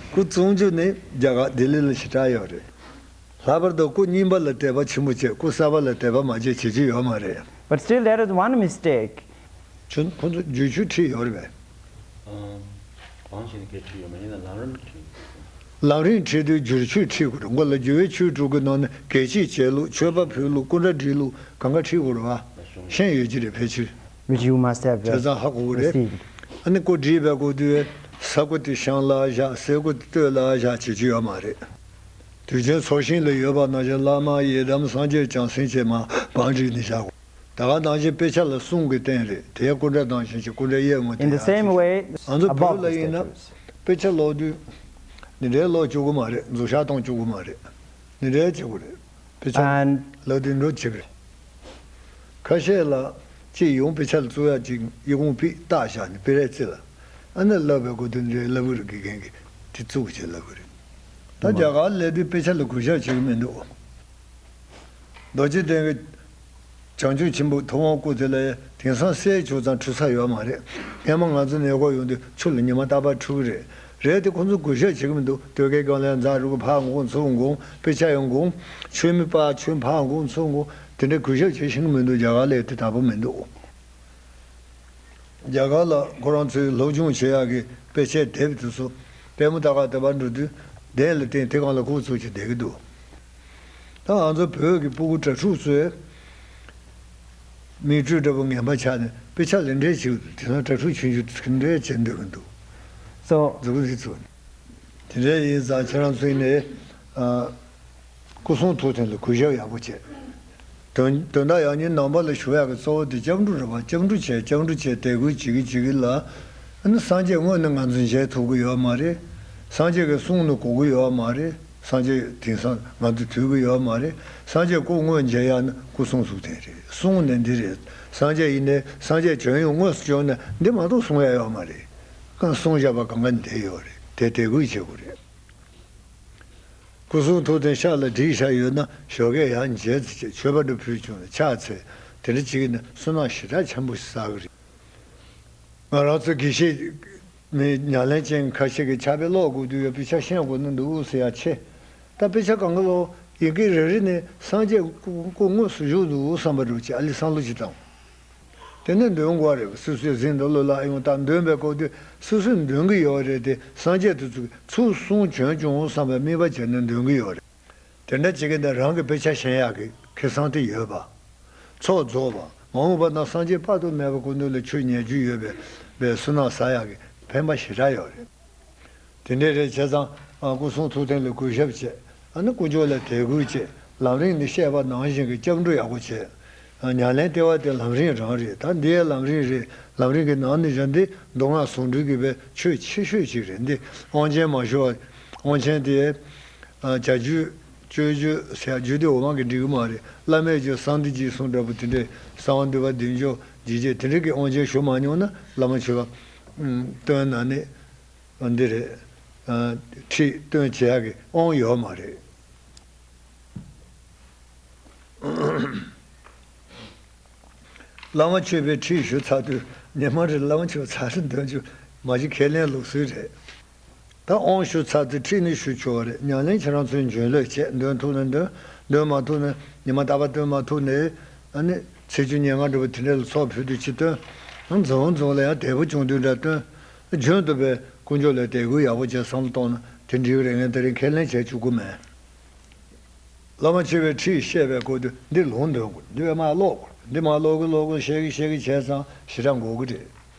སྐུ་བཙོང་རྒྱུ་ནི་རྒྱ་གར་ལྡི་ལི་ལ་ཞེ་དྲག་ཡོད་རེད། ལྷག་པར་དུ་སྐུ་རྙིང་པ་ལ་དད་པ་ཆེན་པོ་བྱེད། སྐུ་གསར་པ་ལ་དད་པ་མ་བྱེད་བྱེད་རྒྱུ་ཡོད་མ་རེད། But still, there is one mistake. ཁྱོད་ཁོ་ཚོ་བསྒྱུར་བཅོས་ཁྲིད་ཡོད་རེད་པས། ཨང་། གང་བྱས་ནས་སྒེར་ཆོས་ཡོད་མ་ཡིན་ན་ལམ་རིམ་ཁྲིད་དགོས། ལམ་རིམ་ཁྲིད་དུས་བསྒྱུར་བཅོས་ཁྲིད་དགོས་རེད། མགོ་ལ་སྒྱུར་བའི་ཆོས་དྲུག་གི་ནང་ནས་སྒེར་གཅེས་བྱེད་ལུགས། མཆོད་པ་ཕུལ་ལུགས། སྐུ་འདྲ་སྒྲིག་ལུགས། གང་ག་ཁྲིད་དགོས་རེད་བ། ཤེས་ཡོད་ཀྱི་རེད་ཕལ་ཆེར། Which you must have བྱས་ཙང་ཧ་གོ་གི་རེད། Received. ཨ་ནི་སྐུ་བསྒྲིགས་པའི་སྐུ་དུས་ས་སྐུ་དེ་བཤང་ལ་བཞག་ཟས་སྐུ་དེ་སྟོད་ལ་བཞག་བྱེད་ཀྱི་ཡོད་མ་རེད། དུས་ཆེན་ཚོགས་ཞིང་ལ་ཡོད་པ་ནང་བཞིན་བླ་མ་ཡི་དམ་སངས་རྒྱས་བྱང་སེམས་བཅས་མར་བང་བསྒྲིགས་ནས་བཞག་དགོས། ད་ག་ནང་བཞིན་དཔེ་ཆ་ལ་གསུང་གི་རྟེན་རེད། དེའི་སྐུ་འདྲ་ནང་བཞིན་གྱི་སྐུ་འདྲ་གཡས་ངོས་In the དེ་ཡང་same བྱེད། Way, ང་ཚོ་above བོད་ལ་the ཡིན་ན་statues. དཔེ་ཆ་ཀློག་དུས་འདི་འདྲའི་ཀློག་བཅུག་གི་མ་རེད། འཛུལ་ཞག་གཏོང་བཅུག་གི་མ་རེད། འདི་འདྲའི་བྱེད་དགོས་རེད། དཔེ་ཆ་And ཀློག་དུས་འགྲོ་བྱེད་གི་རེད། ཁ་ཤས་ལ་ཅིག་ཡོང་དཔེ་ཆ་ལ་བཙུགས་ཡག་ཅིག་ཡི་གུང་ཕུད་བཏགས་བཞག་ནས་དཔེ་རས་རྩེ་ལ་ཨ་ནི་བསླབ་པའི་སྐུ་དུས་འདི་འདྲའི་བསླབ་གི་རེད། དགེ་རྒན་གྱིས་དེ་བཙུགས་བྱས་བསླབ་གི་རེད། ད་རྒྱ་གར་སླེབས་དུས་དཔེ་ཆ་ལ་གུས་ཞབས་བྱེད་ཀྱི་མི་འདུག་རྡོ་རྗེ་གདན་གྱི་བྱང་ཆུབ་ཆེན་པོའི་ཐུབ་དབང་སྐུ་དེ་ལ་དེང་སང་གསེར་བྱུག་ཙང་འཁྲུ་ས་ཡོད་མ་རེད། སྔན་མ་ང་ཚོ་ནས་གོ་ཡོང་དུས་ཆུ་ལ་ཉི་མ་རྟག་པར་འཁྲུ་གི་རེད། རེད་དེ། ཁོ་ཚོ་གུས་ཞབས་བྱེད་ཀྱི་མི་འདུག་སྟོད་ཁའི་སྒང་ལ་འཛག་རུ་གུ་ཕར་འགོང་ཚུར་འགོང་། དཔེ་ཆ་ཡང་འགོང་། ཆོས་མི་པ་ཆོས་ཕར་འགོང་ཚུར་འགོང་། དེ་འདྲའི་གུས་ཞབས་བྱེད་ཤེས་ཀྱི་མི་འདུག་རྒྱ་གར་ལ་དེ་ལྟ་བུ་མི་འདུག་རྒྱ་གར་ལ་ཁོ་རང་ཚོའི་སློབ་སྦྱོང་བྱེད་ཡག་གི་དཔེ་ཆའི་དེབ་དེ་ཚོ་ལྟད་མོ་ལྟ་ག་ལྟ་བར་འགྲོ་དུས། གདན་ལ་བརྟེན་དེ་སྒང་ལ་ཁུག་ཙུག་ཅིག་བསྡད་ཀྱི་འདུག་ད་ང་ཚོ་བོད་ཀྱི་སྤུ་གུ་དྲ་ཕྲུག་ཚོས་མིག་འཕྲུལ་འདྲ་པོ་ངན་པ་ཆགས་ནས་དཔེ་ཆ་ལེན་འདྲེ་བྱེད་ཀྱི་འདུག་དེ་ཚོ་དྲ་ཕྲུག་ཆུང་ཆུང་དེ་འདྲས་བྱེད་འདོད་ཀྱི་འདུག་སོ་འཛུགས་ཀྱི་ཚུལ། དེ་འདྲས་ཡིན་ཙང་ཁྱེད་རང་ཚོས་ནས། ཨ། སྐུ་གསུང་ཐུགས་རྟེན་ལ་གུས་ཞབས་ཡག་པོ་བྱེད། དོན་དོན་དག་ཡང་སྙིང་ནང་པ་ལ་ཞུ་ཡག་གི་གཙོ་བོ་དེ་སྐྱབས་འགྲོ་རེད་པ། སྐྱབས་འགྲོ་བྱེད། སྐྱབས་འགྲོ་བྱེད། དད་གུས་བྱེད་ཀྱི་བྱེད་ཀྱི་ལ། ཨ་ནི་སངས་རྒྱས་དངོས་ནི་ང་ཚོ་མཇལ་ཐུབ་ཀྱི་ཡོད་མ་རེད། སངས་རྒྱས་ཀྱི་གསུང་ནི་གོ་གི་ཡོད་མ་རེད། སངས་རྒྱས་དེང་སང་ང་ཚོ་ཐུག་གི་ཡོད་མ་རེད། སངས་རྒྱས་སྐུ་དངོས་མཇལ་ཡག་ནི་སྐུ་གསུང་ཐུགས་རྟེན་རེད། གསུང་ནི་འདི་རེད། སངས་རྒྱས་ཡིན་ནའི་སངས་རྒྱས་བྱོན་ཡོང་དངོས་སུ་བྱོན་ནས་འདི་མ་གཏོགས་གསུང་ཡག་ཡོད་མ་རེད། གང་གསུང་བཞག་པ་གང་ག་འདི་ཡོད་རེད། དེ་དད་གུས་བྱེད་དགོས་རེད། སྐུ་གསུང་ཐུགས་རྟེན་ཤག་ལ་བསྒྲིགས་བཞག་ཡོད་ན་ཞོགས་ཀས་ཡར་མཇལ་ཚེ་བྱས། མཆོད་པ་འདྲ་ཕུལ་བྱུང་ནས་ཕྱག་འཚལ། དེ་འདྲ་བྱེད་ཀྱི་ན་བསོད་ནམས་ཞེ་དྲག་ཆེན་པོ་ཞིག་བསགས་ཀྱི་རེད། ང་རང་ཚོ་དགེ་བཤེས་མི་ཉམས་ལེན་ཅན་ཁ་ཤས་ཀྱིས་ཕྱག་དཔེ་ཀློག་དགོས་དུས་ཡོད། དཔེ་ཆ་ཤེས་དགོས་ནི་འདུག་ཟེར་ཡ་ཆེ། ད་དཔེ་ཆ་གང་ག་ཀློག་ཡི་གེ་རེ་རེ་ནས་སངས་རྒྱས་སྐུ་སྐུ་དངོས་སུ་བཞུགས་འདུག་བསམ་པ་འདྲ་བོ་ཅིག་ཨ་ལི་བསམ་བློ་ཅིག་བཏང་། དེ་ནས་འདོན་དགོས་རེད། སོ་སོས་གཟིགས་འདུག་ལོ་ལ་ཡོང་ད་འདོན་པའི་སྐབས་དུས་སོ་སོས་འདོན་གྱི་ཡོད་རེད་དེ། སངས་རྒྱས་དེ་ཚོས་ཚུར་གསུང་བྱོན་བྱུང་བསམ་པའི་དམིགས་པ་བྱས་ནས་འདོན་གྱི་ཡོད་རེད། དེ་འདྲ་བྱེད་ཀྱི་འདི་རང་གི་དཔེ་ཆ་ཤེས་ཡག་གི་ཁེ་བཟང་དེ་ཡོད་པ། ཚོགས་རྫོགས་པ། མ་འོངས་པ་ན་སངས་རྒྱས་དཔག་ཏུ་མེད་པ་སྐུ་མདུན་ལ་ཆོས་ཉན་རྒྱུ་ཡོད་པའི་བའི་བསོད་ནམས་བསགས་ཡག་གི་ཕན་པ་ཞེ་དྲག་ཡོད་རེད། དེ་འདྲས་རེད་བྱས་ཙང་། ཨ། སྐུ་གསུང་ཐུགས་རྟེན་ལ་གུས་ཞབས་བྱེད། ཨ་ནི་དཀོན་མཆོག་ལ་དད་གུས་བྱེད། ལམ་རིམ་ནི་བཤད་པ་ནང་བཞིན་གྱི་སྐྱབས་འགྲོ་ཡག་པོ་བྱེད། ཨ། ཉམས་ལེན་ལྟེ་བ་དེ་ལམ་རིམ་རང་རེད། ད་འདི་ཡང་ལམ་རིམ་རེད། ལམ་རིམ་གྱི་ནང་ནས་ཀྱང་འདི་མདོ་སྔགས་ཟུང་འབྲེལ་གྱི་བའི་ཆོས་ཆེ་ཤོས་ཅིག་རེད། འདི་དབང་ཆེན་མ་ཞུ་བ། དབང་ཆེན་དེ། ཨ། བྱ་རྒྱུད། སྤྱོད་རྒྱུད་ཟེར་ཡ་རྒྱུད་སྡེ་འོག་མ་གི་འགྲིག་གི་མ་རེད། བླ་མེད་རྒྱུད། གསང་འདུས་རྗེས་གསུང་འདྲ་པོ་དེ་འདྲས། གསང་བ་འདུས་པ་བདེ་མཆོག་འཇིགས་བྱེད་དེ་འདྲས་ཀྱི་དབང་ཆེན་ཞུ་མ་མྱོང་ན་བླ་མ་མཆོད་པ། ཨུམ། བཏོན་ན་ནི། འདི་རེད། ཨ། ཁྲིད་སྟོན་བྱེད་ཡག་གི་དབང་ཡོད་མ་རེད། བླ་མ་མཆོད་པའི་ཁྲིད་ཞུ་ཚར་དུས་ཉི་མ་རེར་བླ་མ་མཆོད་པ་ཚར་རེ་འདོན་རྒྱུ་མ་གཞི་ཁས་ལེན་ལུགས་སྲོལ་རེད། ད་དབང་ཞུ་ཚར་དུས་ཁྲིད་ནི་ཞུ་ཆོག་པ་རེད། ཉམས་ལེན་ཁྱེད་རང་ཚོའི་འཇོན་ལོས་བྱེད། འདོན་ཐུབ་ན་འདོན། འདོན་མ་ཐུབ་ན་ཉི་མ་རྟག་པར་འདོན་མ་ཐུབ་ན། ཨ་ནི་ཚེས་བཅུ་ཉེར་ལྔ་འདྲ་པོ་དེ་འདྲ་ལ་ཚོགས་ཕུལ་དུས་ཅི་སྟོན། རྫོང་རྫོང་ལ་ཡང་དད་པོ་བྱུང་དུས་འདྲ་སྟོན། རྒྱུན་དུ་པའི་དཀོན་མཆོག་ལ་དད་གུས་ཡག་པོ་བྱས་བསམ་བློ་གཏོང་ན་དེ་འགྲིག་གི་རེད། ངས་དེ་རིང་ཁས་ལེན་བྱས་བཅུག་གི་མེད། བླ་མ་མཆོད་པའི་ཁྲིད་བཤད་པའི་སྐོར་དུ་འདི་ལུང་འདོན་དགོས། འདི་བས་མར་ཀློག་དགོས། འདི་མར་ཀློག་གི་ཀློག་གི་བཤད་གི་བཤད་གི་བྱས་ཙང་ཞེ་དྲག་འགོར་གི་རེད།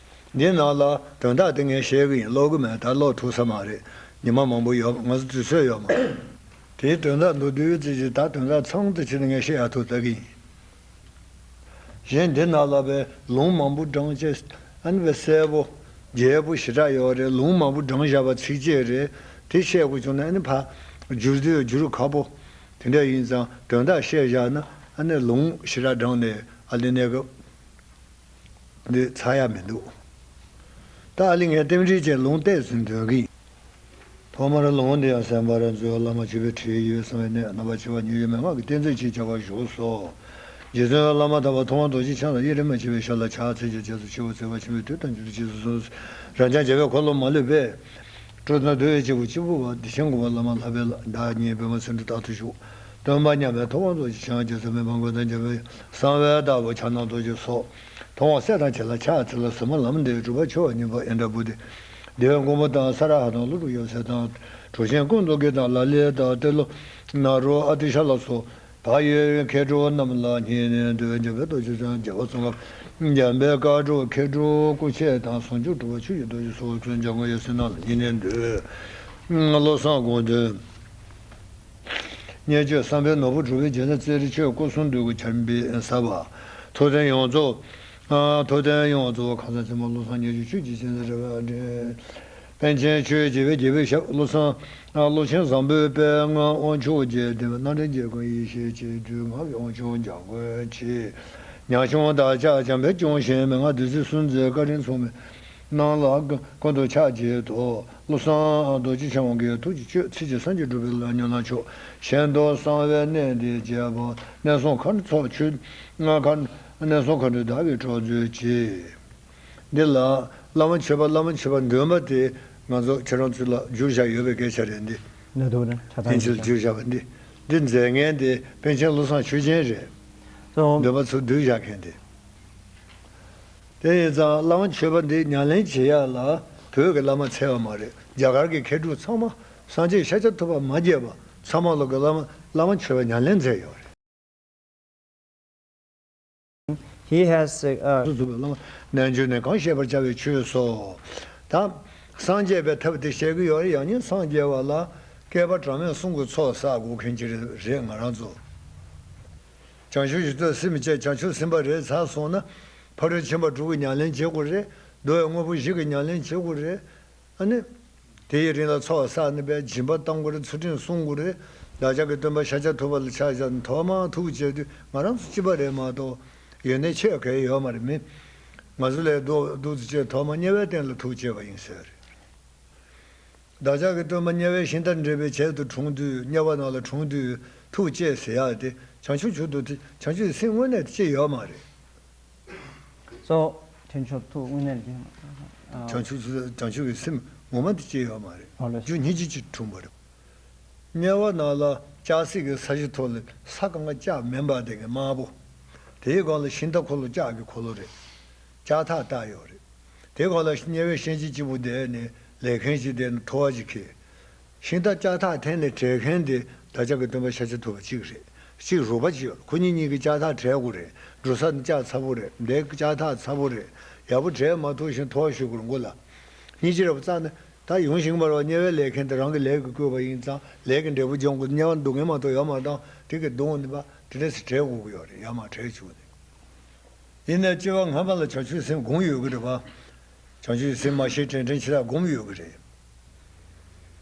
འདི་ནང་ལ་དོན་དག་དེ་ངས་བཤད་གི་ཡིན། ཀློག་གི་མེད། ད་ཀློག་ཐུབ་ས་མ་རེད། ཉི་མ་མང་པོ་ཡོད། ང་ཚོ་དུས་ཚོད་ཡོད་མ་རེད། དེའི་དོན་དག་མདོར་བསྡུས་ཙམ་ཞིག་ད་དོན་དག་ཚང་དུ་ཕྱིན་ནས་ངས་བཤད་ཡག་ཐུག་ལྟ་གི་ཡིན། གཞན་འདི་ནང་ལ་བའི་ལུང་མང་པོ་བགྲངས་བྱས། ཨ་ནི་བའི་གསལ་པོ། རྒྱས་པོ་ཞེ་དྲག་ཡོད་རེད། ལུང་མང་པོ་བགྲངས་བཞག་པ་ཚིགས་བཅད་རེད། དེ་བཤད་དགོས་བྱུང་ན་ཨ་ནི་ཕར་བསྒྱུར་དུས་བསྒྱུར་ཁག་པོ་དེ་འདྲ་ཡིན་ཙང་དོན་དག་བཤད་བཞག་ན་ཨ་ནི་ལུང་ཞེ་དྲག་བགྲངས་ནས་ཨ་ལི་གནས་སྐབས་འདི་ཚར་ཡ་མི་འདུག་ད་ཨ་ལི་ངས་རྟེན་འབྲེལ་ཅན་ལུང་བསྟན་ཟིན་འདོན་གི་ཡིན། ཐོག་མར་ལུང་འདི་ཡང་གསན་པར་མཛོད། བླ་མ་མཆོད་པའི་ཁྲིད་ཡོད་གསུང་བའི་གནས། རྣམ་པར་ཕྱེ་བ་ཉིད་ཡོད་མན་ངག་གི་གཏེར་མཛོད་ཅེས་བྱ་བ་བཞུགས་སོ། རྗེ་བཙུན་བླ་མ་དམ་པ་ཐུབ་དབང་རྡོ་རྗེ་འཆང་ལ་ཡི་རང་མ་བྱས་པའི་ཞབས་ལ་ཕྱག་འཚལ་ཞིང་རྗེས་སུ་མཆིའོ། ཚེ་བ་ཆེན་པོའི་དུས་དང་རྒྱུན་དུ་རྗེས་སུ་བཟུང་། རང་རྐྱང་རྒྱལ་བའི་འཁོར་ལོ་མ་ལུས་པའི། སྤྲོ་ན་འདུལ་བའི་སྐྱེས་བུ་གཅིག་པུ་པ། བདེ་ཆེན་མགོན་པོ་བླ་མ་ལྷ་པའི་བདག་ཉིད་པདྨ་ཚེ་འདི་རྟག་ཏུ་བཞུགས། སྟོན་པ་མཉམ་མེད་ཐུབ་དབང་རྡོ་རྗེ་འཆང་། རྗེ་བཙུན་མི་ཕམ་མགོན་དང་འཇམ་དཔལ། གསང་བའི་བདག་པོ་ཕྱག་ན་རྡོ་རྗེ་སོགས། ཐུབ་དབང་སྲས་དང་བཅས་ལ་ཕྱག་འཚལ་ལ། གཟིགས་མོ་ལམ་འདིར་སྒྲུབ་པར་འཆི་བ་ཉིད་པ་ཨིནྡྲ་བྷུ་ཏི། འདི་བས་མགོན་པོ་དང་ས་ར་ཧ་དང་ཀླུ་སྒྲུབ་ཡབ་སྲས་དང་། གྲུབ་ཆེན་ཀུན་ཏུ་དགེ་དང་ལ་ལས་དང་ཏེ་ལོ་ནཱ་རོ་ཨ་ཏི་ཤ་ལ་སོགས་བག་ཡོད་མཁས་གྲུབ་རྣམས་ལ་སྙིང་ནས་འདུད། འཇམ་དཔལ་རྡོ་རྗེ་འཆང་རྒྱལ་བ་ཙོང་ཁ་འཇམ་དཔལ་དཀར་སྒྲུབ་མཁས་གྲུབ་སྐུ་མཆེད་དང་། ཟུང་འཇུག་གྲུབ་པ་ཆོས་ཀྱི་རྡོ་རྗེ་སོགས་ཀུན། འཇམ་མགོན་ཡབ་སྲས་རྣམས་ལ་སྙིང་ནས་འདུད། བློ་བཟང་དགོངས་དོན། མཉེས་སྤྱོད་བསམ་འཕེལ་ནོར་བུ་གྲུབ་པའི་རྗེས་ལ་རྩེ་རུ་ཆོས་སྐུ་གསུང་འདུས་ཀྱི་ཆར་འབེབས་ཟབ་པ། ཐུབ་བསྟན་ཡོངས་རྫོགས། ཨ། ཐུབ་བསྟན་ཡོངས་རྫོགས་ཁང་བཟང་ཆེན་མོ་བློ་བཟང་མཉེས་སྤྱོད་ཆོས་ཀྱི་རྒྱལ་མཚན་རེ་བ་འདྲེན། པཎ་ཆེན་ཆོས་རྒྱལ་བའི་རྒྱལ་པོའི་ཞབས། བློ་བཟང་། ཨ། བློ་ཆེན་བཟང་པོའི་པད་ངག་དབང་ཕྱུག་རྒྱལ་ལྡན་པའི། རྣམ་འདྲེན་རྒྱལ་ཀུན་ཡེ་ཤེས་ཀྱི་སྤྲུལ། ངག་གི་དབང་ཕྱུག་འཇམ་མགོན་གྱི། ཉག་ཆུང་བདག་ཅག་འཇམ་དཔལ་སྐྱོང་ཞིང་མན་ངག་བདུད་རྩི་སུམ་རྩེན་བཀའ་དྲིན་མཚུངས་མེད། རྣམས་ལ་ཀུན་ཏུ་ཕྱག་བགྱིད་དོ། བློ་བཟང་རྡོ་རྗེ་འཆང་གི་ཐུགས་ཀྱི་སྤྱོད་ཚིག་གཅིག་སངས་རྒྱས་འགྲུབ་པའི་ལམ་ཉམས་ལེན་མཆོག་གཞན་དུ་གསང་བའི་གནས་འདི་རྒྱས་པ། གནས་གསུམ་མཁའ་འགྲོའི་ཚོགས་མཆོད། གནས་གསུམ་མཁའ་འགྲོའི་བདག་གིས་གྲོགས་མཛོད་ཅིག་འདི་ལ་བླ་མ་མཆོད་པ། བླ་མ་མཆོད་པ་འདོན་པ་དེ་ ང་ཚོ་ཁྱེད་རང་ཚོ་ལ་བསྒྱུར་བཞག་ཡོད་པའི་སྐད་ཆ་རེད་འདི། ན་དུ་ན་ཆ་ཚང་ཡིན་ཆེད་བསྒྱུར་བཞག་པ་འདི། འདི་མཛད་མཁན་དེ་པཎ་ཆེན་བློ་བཟང་ཆོས་རྒྱན་རེད། སོ་འདོད་པ་ཚོ་བསྡུས་བཞག་མཁན་དེ། དེ་ཡིན་ཙང་བླ་མ་མཆོད་པ་འདི་ཉམས་ལེན་བྱེད་ཡག་ལ་བོད་ཀྱི་བླ་མ་འཚོལ་བ་མ་རེད། རྒྱ་གར་གྱི་མཁས་གྲུབ་ཚང་མ་སངས་རྒྱས་ཤཱཀྱ་ཐུབ་པ་མ་རྒྱས་པ་ཚང་མ་ལོ་གི་བླ་མ་བླ་མ་མཆོད་པ་ཉམས་ལེན་མཛད་ཡོད་རེད། He has, uh, སོ་སོ་བའི་བླ་མ་རྣལ་འབྱོར་ནས་གང་བཤད་པར་བྱ་བའི་ཆོས་སོ། ད་སངས་རྒྱས་པའི་ཐབས་དེ་བཤད་ཀྱི་ཡོད་རེད། ཡང་སྙིང་སངས་རྒྱས་པ་ལ་བསྐལ་པ་གྲངས་མེད་གསུམ་གྱི་ཚོགས་བསགས་དགོས་མཁན་ཅིག་རེད་ང་རང་ཚོ། བྱང་ཆུབ་མཆོག་ཏུ་སེམས་བསྐྱེད་བྱང་ཆུབ་སེམས་དཔའ་རེད་ཚར་སོང་ན། ཕ་རོལ་ཕྱིན་པ་དྲུག་གི་ཉམས་ལེན་བྱེད་དགོས་རེད། མདོ་ཡི་དངོས་པོ་བཞི་གི་ཉམས་ལེན་བྱེད་དགོས་རེད། ཨ་ནི། དེ་ཡི་རིང་ལ་ཚོགས་བསགས་ནས་པའི་སྦྱིན་པ་གཏང་དགོས་རེད། ཚུལ་ཁྲིམས་སྲུང་དགོས་རེད། བདག་ཅག་གི་སྟོན་པ་ཤཱཀྱ་ཐུབ་པ་ལ་ཕྱག་བྱས་ནས་ཐོག་མར་ཐུགས་བསྐྱེད་དུས་ང་རང་ཚོ་གཅིག་པ་རེད་མ་གཏོགས་ཡོན་ཏན་ཆེ་གང་ཡོད་མ་རེད། མི་ང་ཚོ་ལས་སྡུག་སྡུག་ཙམ་བྱས་ཐོག་མར་དམྱལ་བའི་སྟེང་ལ་ཐུགས་བསྐྱེད་པ་ཡིན་ཟེར་རེད། བདག་ཅག་གི་སྟོན་པ་དམྱལ་བའི་ཤིང་རྟ་འགྲེལ་པའི་ཆེད་དུ་འཁྲུངས་དུས་དམྱལ་བ་ནང་ལ་འཁྲུངས་དུས་ཐུགས་བསྐྱེད་ཟེར་ཡག་དེ་བྱང་ཆུབ་མཆོག་ཏུ་དེ་བྱང་ཆུབ་སེམས་དངོས་གནས་དེ་སྐྱེ་ཡོད་མ་རེད། སོ། ཐེག་མཆོག་ཐུགས་དངོས་གནས་ལ་ཨ། བྱང་ཆུབ་བྱང་ཆུབ་ཀྱི་སེམས་ངོ་མ་དེ་སྐྱེ་ཡོད་མ་རེད། ཨོ་ལེ། རྒྱུ་སྙིང་རྗེ་གཅིག་འཁྲུངས་པ་རེད། དམྱལ་བ་ནང་ལ་ལྕགས་སྲེག་གི་ས་གཞི་ཐོག་ལ་ས་གང་ག་ལྕགས་མེ་འབར་དེ་གི་དམར་པོ། དེའི་སྒང་ལ་ཤིང་རྟ་འཁོར་ལོ་ལྕགས་ཀྱི་འཁོར་ལོ་རེད། ལྕགས་ཐག་བཏགས་ཡོད་རེད། དེའི་སྒང་ལ་དམྱལ་བའི་གཤིན་རྗེ་གཅིག་པུ་བསྡད་ནས་ལས་མཁན་ཅིག་བསྡད་ནས་ཐོ་བ་ཅིག་ཁྱེར། ཤིང་རྟ་ལྕགས་ཐག་འཐེན་ནས་བྲེག་མཁན་དེ་བདག་ཅག་གི་སྟོན་པ་ཤཱཀྱ་ཐུབ་པ་གཅིག་རེད། གཅིག་རོགས་པ་གཅིག་ཡོད། ཁོ་གཉིས་གཉིས་ཀྱིས་ལྕགས་ཐག་བྲེག་དགོས་རེད། འགྲོ་ས་ནི་ལྕགས་ཚ་པོ་རེད། འདི་ལྕགས་ཐག་ཚ་པོ་རེད། ཡག་པོ་བྲེག་མ་ཐུབ་བཞིན་ཐོ་བ་གཞུས་དགོས་རེད་མགོ་ལ། སྙིང་རྗེ་རེད་པ་རྩ་ནས་ད་ཡོང་ཞིང་འབར་བ་དམྱལ་བའི་ལས་མཁན་དེ་རང་གི་ལས་ཀྱིས་བསྐོས་པ་ཡིན་ཙང་ལས་ཀྱི་འབྲས་བུ་འབྱུང་དགོས། དམྱལ་བ་སྡུག་བསྔལ་མ་གཏོགས་ཡོད་མ་རེད། དེ་གི་སྡུག་བསྔལ་ནི་པ་དེ་འདྲ་ཞིག་བྲེག་དགོས་ཀྱི་ཡོད་རེད། ཡར་མར་བྲེག་བཅུག་ནས། ཡིན་ནའི་སྐྱེ་བ་སྔ་མ་ལ་བྱང་ཆུབ་སེམས་བསྒོམས་ཡོད་ཀྱི་རེད་པ། བྱང་ཆུབ་སེམས་མ་ཤེས་དྲན་དྲན་ཆེ་ལ་བསྒོམས་ཡོད་ཀྱི་རེད།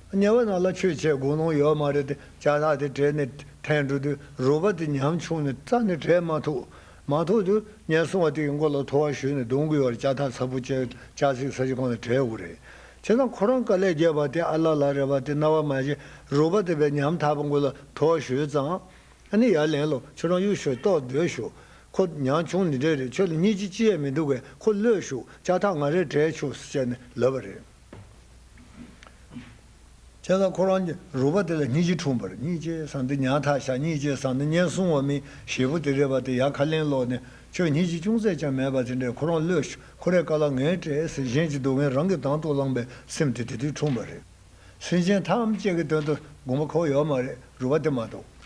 དམྱལ་བ་ནང་ལ་ཆོས་བྱེད་དགོས་མནོ་ཡོད་མ་རེད་དེ་ལྕགས་ཐག་དེ་བྲེགས་ནས་འཐེན་འགྲོ་དུས་རོགས་པ་དེ་ཉམ་ཆུང་ནས་རྩ་ནས་བྲེག་མ་ཐུབ། མ་ཐུབ་དུས་ངན་སོང་བ་དེ་གི་མགོ་ལ་ཐོ་བ་གཞུས་ནས་རྡུང་གི་ཡོད་རེད། ལྕགས་ཐག་ཚ་པོ་བཅད་ལྕགས་སྲེག་ས་གཞི་སྒང་ལ་བྲེག་དགོས་རེད། བྱས་ཙང་ཁོ་རང་དཀའ་ལས་བརྒྱབ་པ་དེ་ཨ་ལ་ལ་རེད་པ། དེ་རྣ་བ་མ་བྱས་རོགས་པ་དེ་བས་ཉམ་ཐག་པ་མགོ་ལ་ཐོ་བ་གཞུས་ཙང་། ཨ་ནི་ཡར་ལེན་ལོ། ཁྱོད་རང་གཡུག་ཞོག་ལྟོགས་སྡོད་ཤོག་ཁོ་ཉམ་ཆུང་འདི་འདྲས་རེད། ཁྱོད་ལ་སྙིང་རྗེ་ཅི་ཡང་མི་འདུག་གས། ཁོ་གློད་ཤོག་ལྕགས་ཐག་ང་རས་བྲེག་ཆོག་ཟེར་བྱས་ནས་ལབ་པ་རེད། བྱས་ཙང་ཁོ་རང་གི་རོགས་པ་དེ་ལ་སྙིང་རྗེ་འཁྲུངས་པ་རེད། སྙིང་རྗེ་བསམ་དེ་ཉམ་ཐག་ཤག་སྙིང་རྗེ་བསམ་དེ་ངན་སོང་བ་མི་ཞེ་པོ་དེ་རེད་པ། དེ་ཡར་ཁ་ལེན་ལོག་ནས་ཁྱོད་སྙིང་རྗེ་ཅུང་ཟད་ཀྱང་མེད་པ་དེ་འདྲས་ཁོ་རང་གློད་ཤོག་ཁོ་རའི་དཀའ་ལས་ངས་བྲེག་ཟེར། གཞན་གྱི་སྡུག་བསྔལ་རང་གིས་དང་དུ་བླངས་པའི་སེམས་དེ་དེ་དུས་འཁྲུངས་པ་རེད། སེམས་ཅན་ཐམས་ཅད་ཀྱི་དོན་དུ་དགོངས་པ་འཁོར་ཡོད་མ་རེད། རོགས་པ་དེ་མ་གཏོགས།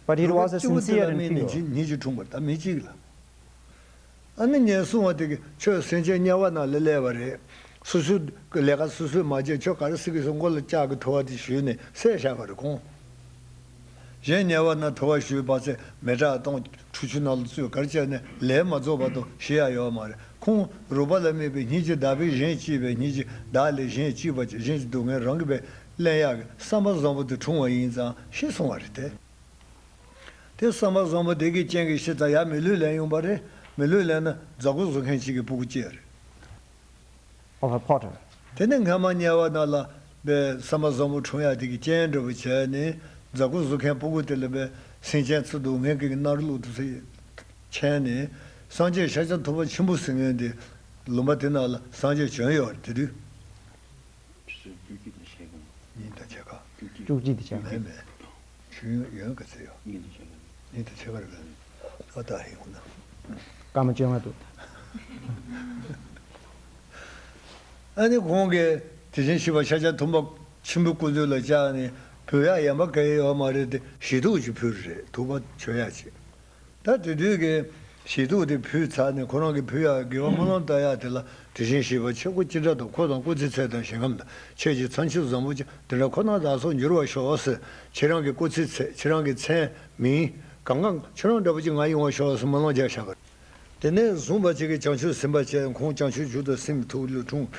But it was a རོགས་པ་གཅིག་པུ་དེ་sincere ལ་and དམིགས་ནས pure. ཉིད་ཉིད་ཀྱིས་འཁྲུངས་པ་རེད། ད་མི་གཅིག་ལ། ཨ་ནི་ངན་སོང་བ་དེ་གིས་ཁྱོད་སེམས་ཅན་དམྱལ་བ་ནང་ལ་སླེབས་པ་རེད། སོ་སོའི་ལས་ཀ་སོ་སོས་མ་བྱས་ཁྱོད་ག་རེ་སྲིད་གི་སོང་། མགོ་ལ་ལྕགས་ཀྱི་ཐོ་བ་དེ་གཞུས་ནས་བསད་བཞག་པ་རེད་ཁོང་། གཞན་དམྱལ་བ་ན་ཐོ་བ་གཞུས་པ་ཚེ་མེ་སྲེག་གཏོང་ཁྲུས་ཆུ་ནང་ལ་བཙོས་ག་རེ་བྱས་ནས་ལས་མ་རྫོགས་བར་དུ་ཤི་ཡ་ཡོད་མ་རེད། ཁོང་རོགས་པ་ལ་དམིགས་པའི་སྙིང་རྗེ་བདག་པས་གཞན་གཅེས་པའི་སྙིང་རྗེ། བདག་ལས་གཞན་གཅེས་པ་གཅེས། གཞན་གྱི་སྡུག་བསྔལ་རང་གིས་པས་ལེན་ཡག་གི་བསམ་པ་བཟང་པོ་དེ་འཁྲུངས་པ་ཡིན་ཙང་ཤི་སོང་བ་རེད་དེ། དེ་བསམ་པ་བཟང་པོ་དེ་གི་རྐྱེན་གྱིས་ཤི་ཙང་ཡར་མི་ལུས་ལེན་ཡོང་པ་རེད། མི་ལུས་ལེན་ན་རྫ་གུ་བཟོ་མཁན་ཅིག་གི་སྤུ་གུ་སྐྱེས་རེད། Of a potter. དེ་ནས་སྔ་མ་དམྱལ་བ་ནང་ལ་པའི་བསམ་པ་བཟང་པོ་འཁྲུངས་ཡག་དེ་གི་རྐྱེན་འདྲ་པོ་བྱས་ནས་རྫ་གུ་བཟོ་མཁན་སྤུ་གུ་དེ་ལ་པའི་སེམས་ཅན་ཚོ་སྡུག་བསྔལ་གྱི་མནར་ལུགས་དེ་ཚོ་མཁྱེན་ནས་སངས་རྒྱས་ཤཱཀྱ་ཐུབ་པ་ཆེན་པོ་ཟེར་མཁན་དེ་ལུང་པ་དེ་ནང་ལ་སངས་རྒྱས་བྱོན་ཡོད་རེད། དེ་དུས། བཅུ་གཅིག་དང་ཕྱེད་ཀ། གཉིས་དང་ཕྱེད་ཀ། བཅུ་གཅིག་དང་ཕྱེད་ཀ། མེད་མེད། ཆུ་ཡོན་ཡོན་ག་ཚད་ཡོད། གཉིས་དང་ཕྱེད་ཀ། གཉིས་དང་ཕྱེད་ཀ་རེད་པས། ཨ་ད་ཧེ་ཧུ་ན། སྐར་མ་བཅོ་ལྔ་འདུག་ཨ་ནི་ཁོང་གིས་དེ་བཞིན་གཤེགས་པ་ཤཱཀྱ་ཐུབ་པ་ཆེན་པོའི་སྐུ་མདུན་ལ་བཅར་ནས་ཕུལ་ཡག་ཡན་པ་གང་ཡང་ཡོད་མ་རེད་དེ་ཞི་དུག་ཅིག་ཕུལ་རེད། དུག་པ་མཆོད་ཡག་ཅིག་ད་དེ་དུས་ཀྱི་ཞི་དུག་དེ་ཕུལ་ཚར་ནས་ཁོ་རང་གིས་ཕུལ་ཡག་དགེ་བ་སྨོན་ལམ་བཏབ་ཡག་དེ་ལ་དེ་བཞིན་གཤེགས་པ་ཆོས་སྐུ་ཅི་འདྲ་དང་། འཁོར་དང་སྐུ་ཚེ་ཚད་དང་ཞིང་ཁམས་དང་། ཁྱེད་ཀྱི་མཚན་མཆོག་བཟང་པོ་ཅན་དེ་འདྲ་ཁོ་ན་བདག་སོགས་འགྱུར་བར་ཤོག་ཟེར། ཁྱེད་རང་གི་སྐུ་ཚེ་ཚད། ཁྱེད་རང་གི་མཚན་མིང་གང་གང་ཁྱེད་རང་འདྲ་པོ་ཅིག་ང་ཡོང་བར་ཤོག་ཟེར་སྨོན་ལམ་རྒྱག་བཞག་པ་རེད། དེ་ནས་བཟུང་བ་ཅིག་གིས་བྱང་ཆུབ་སེམས་དཔའ་བྱས། ཁོང་བྱང་ཆུབ་མཆོག་ཏུ་སེམས་ཐུགས་ལུས་འཁྲུངས།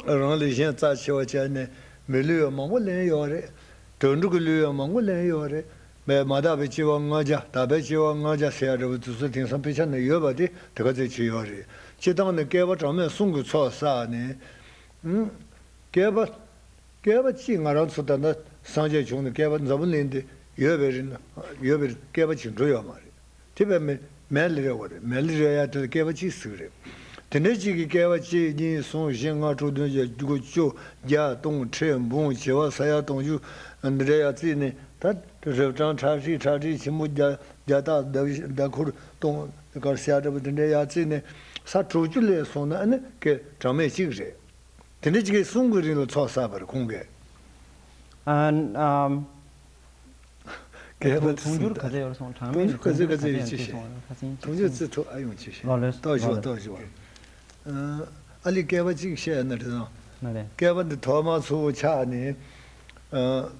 རང་ལས་གཞན་རྩ་ཆེ་བ་བྱས་ནས་མི་ལུས་ཡང་མང་པོ་ལེན་ཡོད་རེད། དུད་འགྲོ་གི་ལུས་ཡང་མང་པོ་ལེན་ཡོད་རེད། མ་དག་པའི་སྐྱེ་བ་ལྔ་བརྒྱ། དག་པའི་སྐྱེ་བ་ལྔ་བརྒྱ་ཟེར་ཡ་འདྲ་པོ་དེ་ཚོ་དེང་སང་དཔེ་ཆ་ནང་ཡོད་པ་དེ་དེ་ག་ཚད་ཅིག་ཡོད་རེད། སྤྱིར་བཏང་ནས་བསྐལ་པ་གྲངས་མེད་གསུམ་གྱི་ཚོགས་བསགས་ནས། ཨུམ། བསྐལ་པ། བསྐལ་པ་གཅིག་ང་རང་ཚོ་ད་ལྟ་སངས་རྒྱས་བྱུང་ནས་བསྐལ་པ་འཛམ་བུ་གླིང་འདི་ཡོད་པའི་རིང་ཡོད་པའི་རིང་བསྐལ་པ་གཅིག་འགྲོ་ཡོད་མ་རེད། དེ་བས་མེ་མེ་ལི་རེ་བ་རེད། མེ་ལི་རེ་ཡ་དེ་ལ་བསྐལ་པ་གཅིག་ཟེར་གི་རེད། དེ་འདྲ་ཅིག་གི་བསྐལ་པ་གཅིག་གཉིས་གསུམ་བཞི་ལྔ་དྲུག་བདུན་བརྒྱད་དགུ་བཅུ་བརྒྱ་སྟོང་ཁྲི་འབུམ་བྱེ་བ་ས་ཡ་སྟོང་ཕྲག་འདི་འདྲ་ཡར་བརྩིས་ནས། ད་རབ་གྲངས་ཁྲག་ཁྲིག་ཁྲག་ཁྲིག་ཆེན་པོ་བརྒྱ་བརྒྱ་སྟག་ཟླ་ཟླ་འཁོར་སྟོང་གར་ཤ་འདྲ་པོ་དེ་འདྲ་ཡར་བརྩིས་ནས་ས་དྲུག་ཅུ་ལས་སོང་ན། ཨ་ནི་བསྐལ་གྲངས་མེད་གཅིག་རེད། དེ་འདྲ་ཅིག་གི་གསུང་གི་རིང་ལ་ཚོགས་བསགས་པ་རེད་ཁོང་གིས། ཨ་ཨམ། བསྐལ་པ་དུང་ཕྱུར་ག་ཚོད་ཡོད་སོང་། གྲངས་མེད། དུང་ཕྱུར་ག་ཚོད་ག་ཚོད་ཡོད་ཅེས་བཤད། དུང་ཕྱུར་རྩི་ཐུབ་ཨ་ཡོང་ཅེས་བཤད། ལོ་ལོས། ལྟོ་ཞུ་བ། ལོ་ལོས། ལྟོ་ཞུ་བ། ཨ་ལི་བསྐལ་པ་གཅིག་བཤད་ན་དེ་དང་། ན་རེ། བསྐལ་པ་འདི་ཐོག་མ་ཚུར་ཆགས་ནས།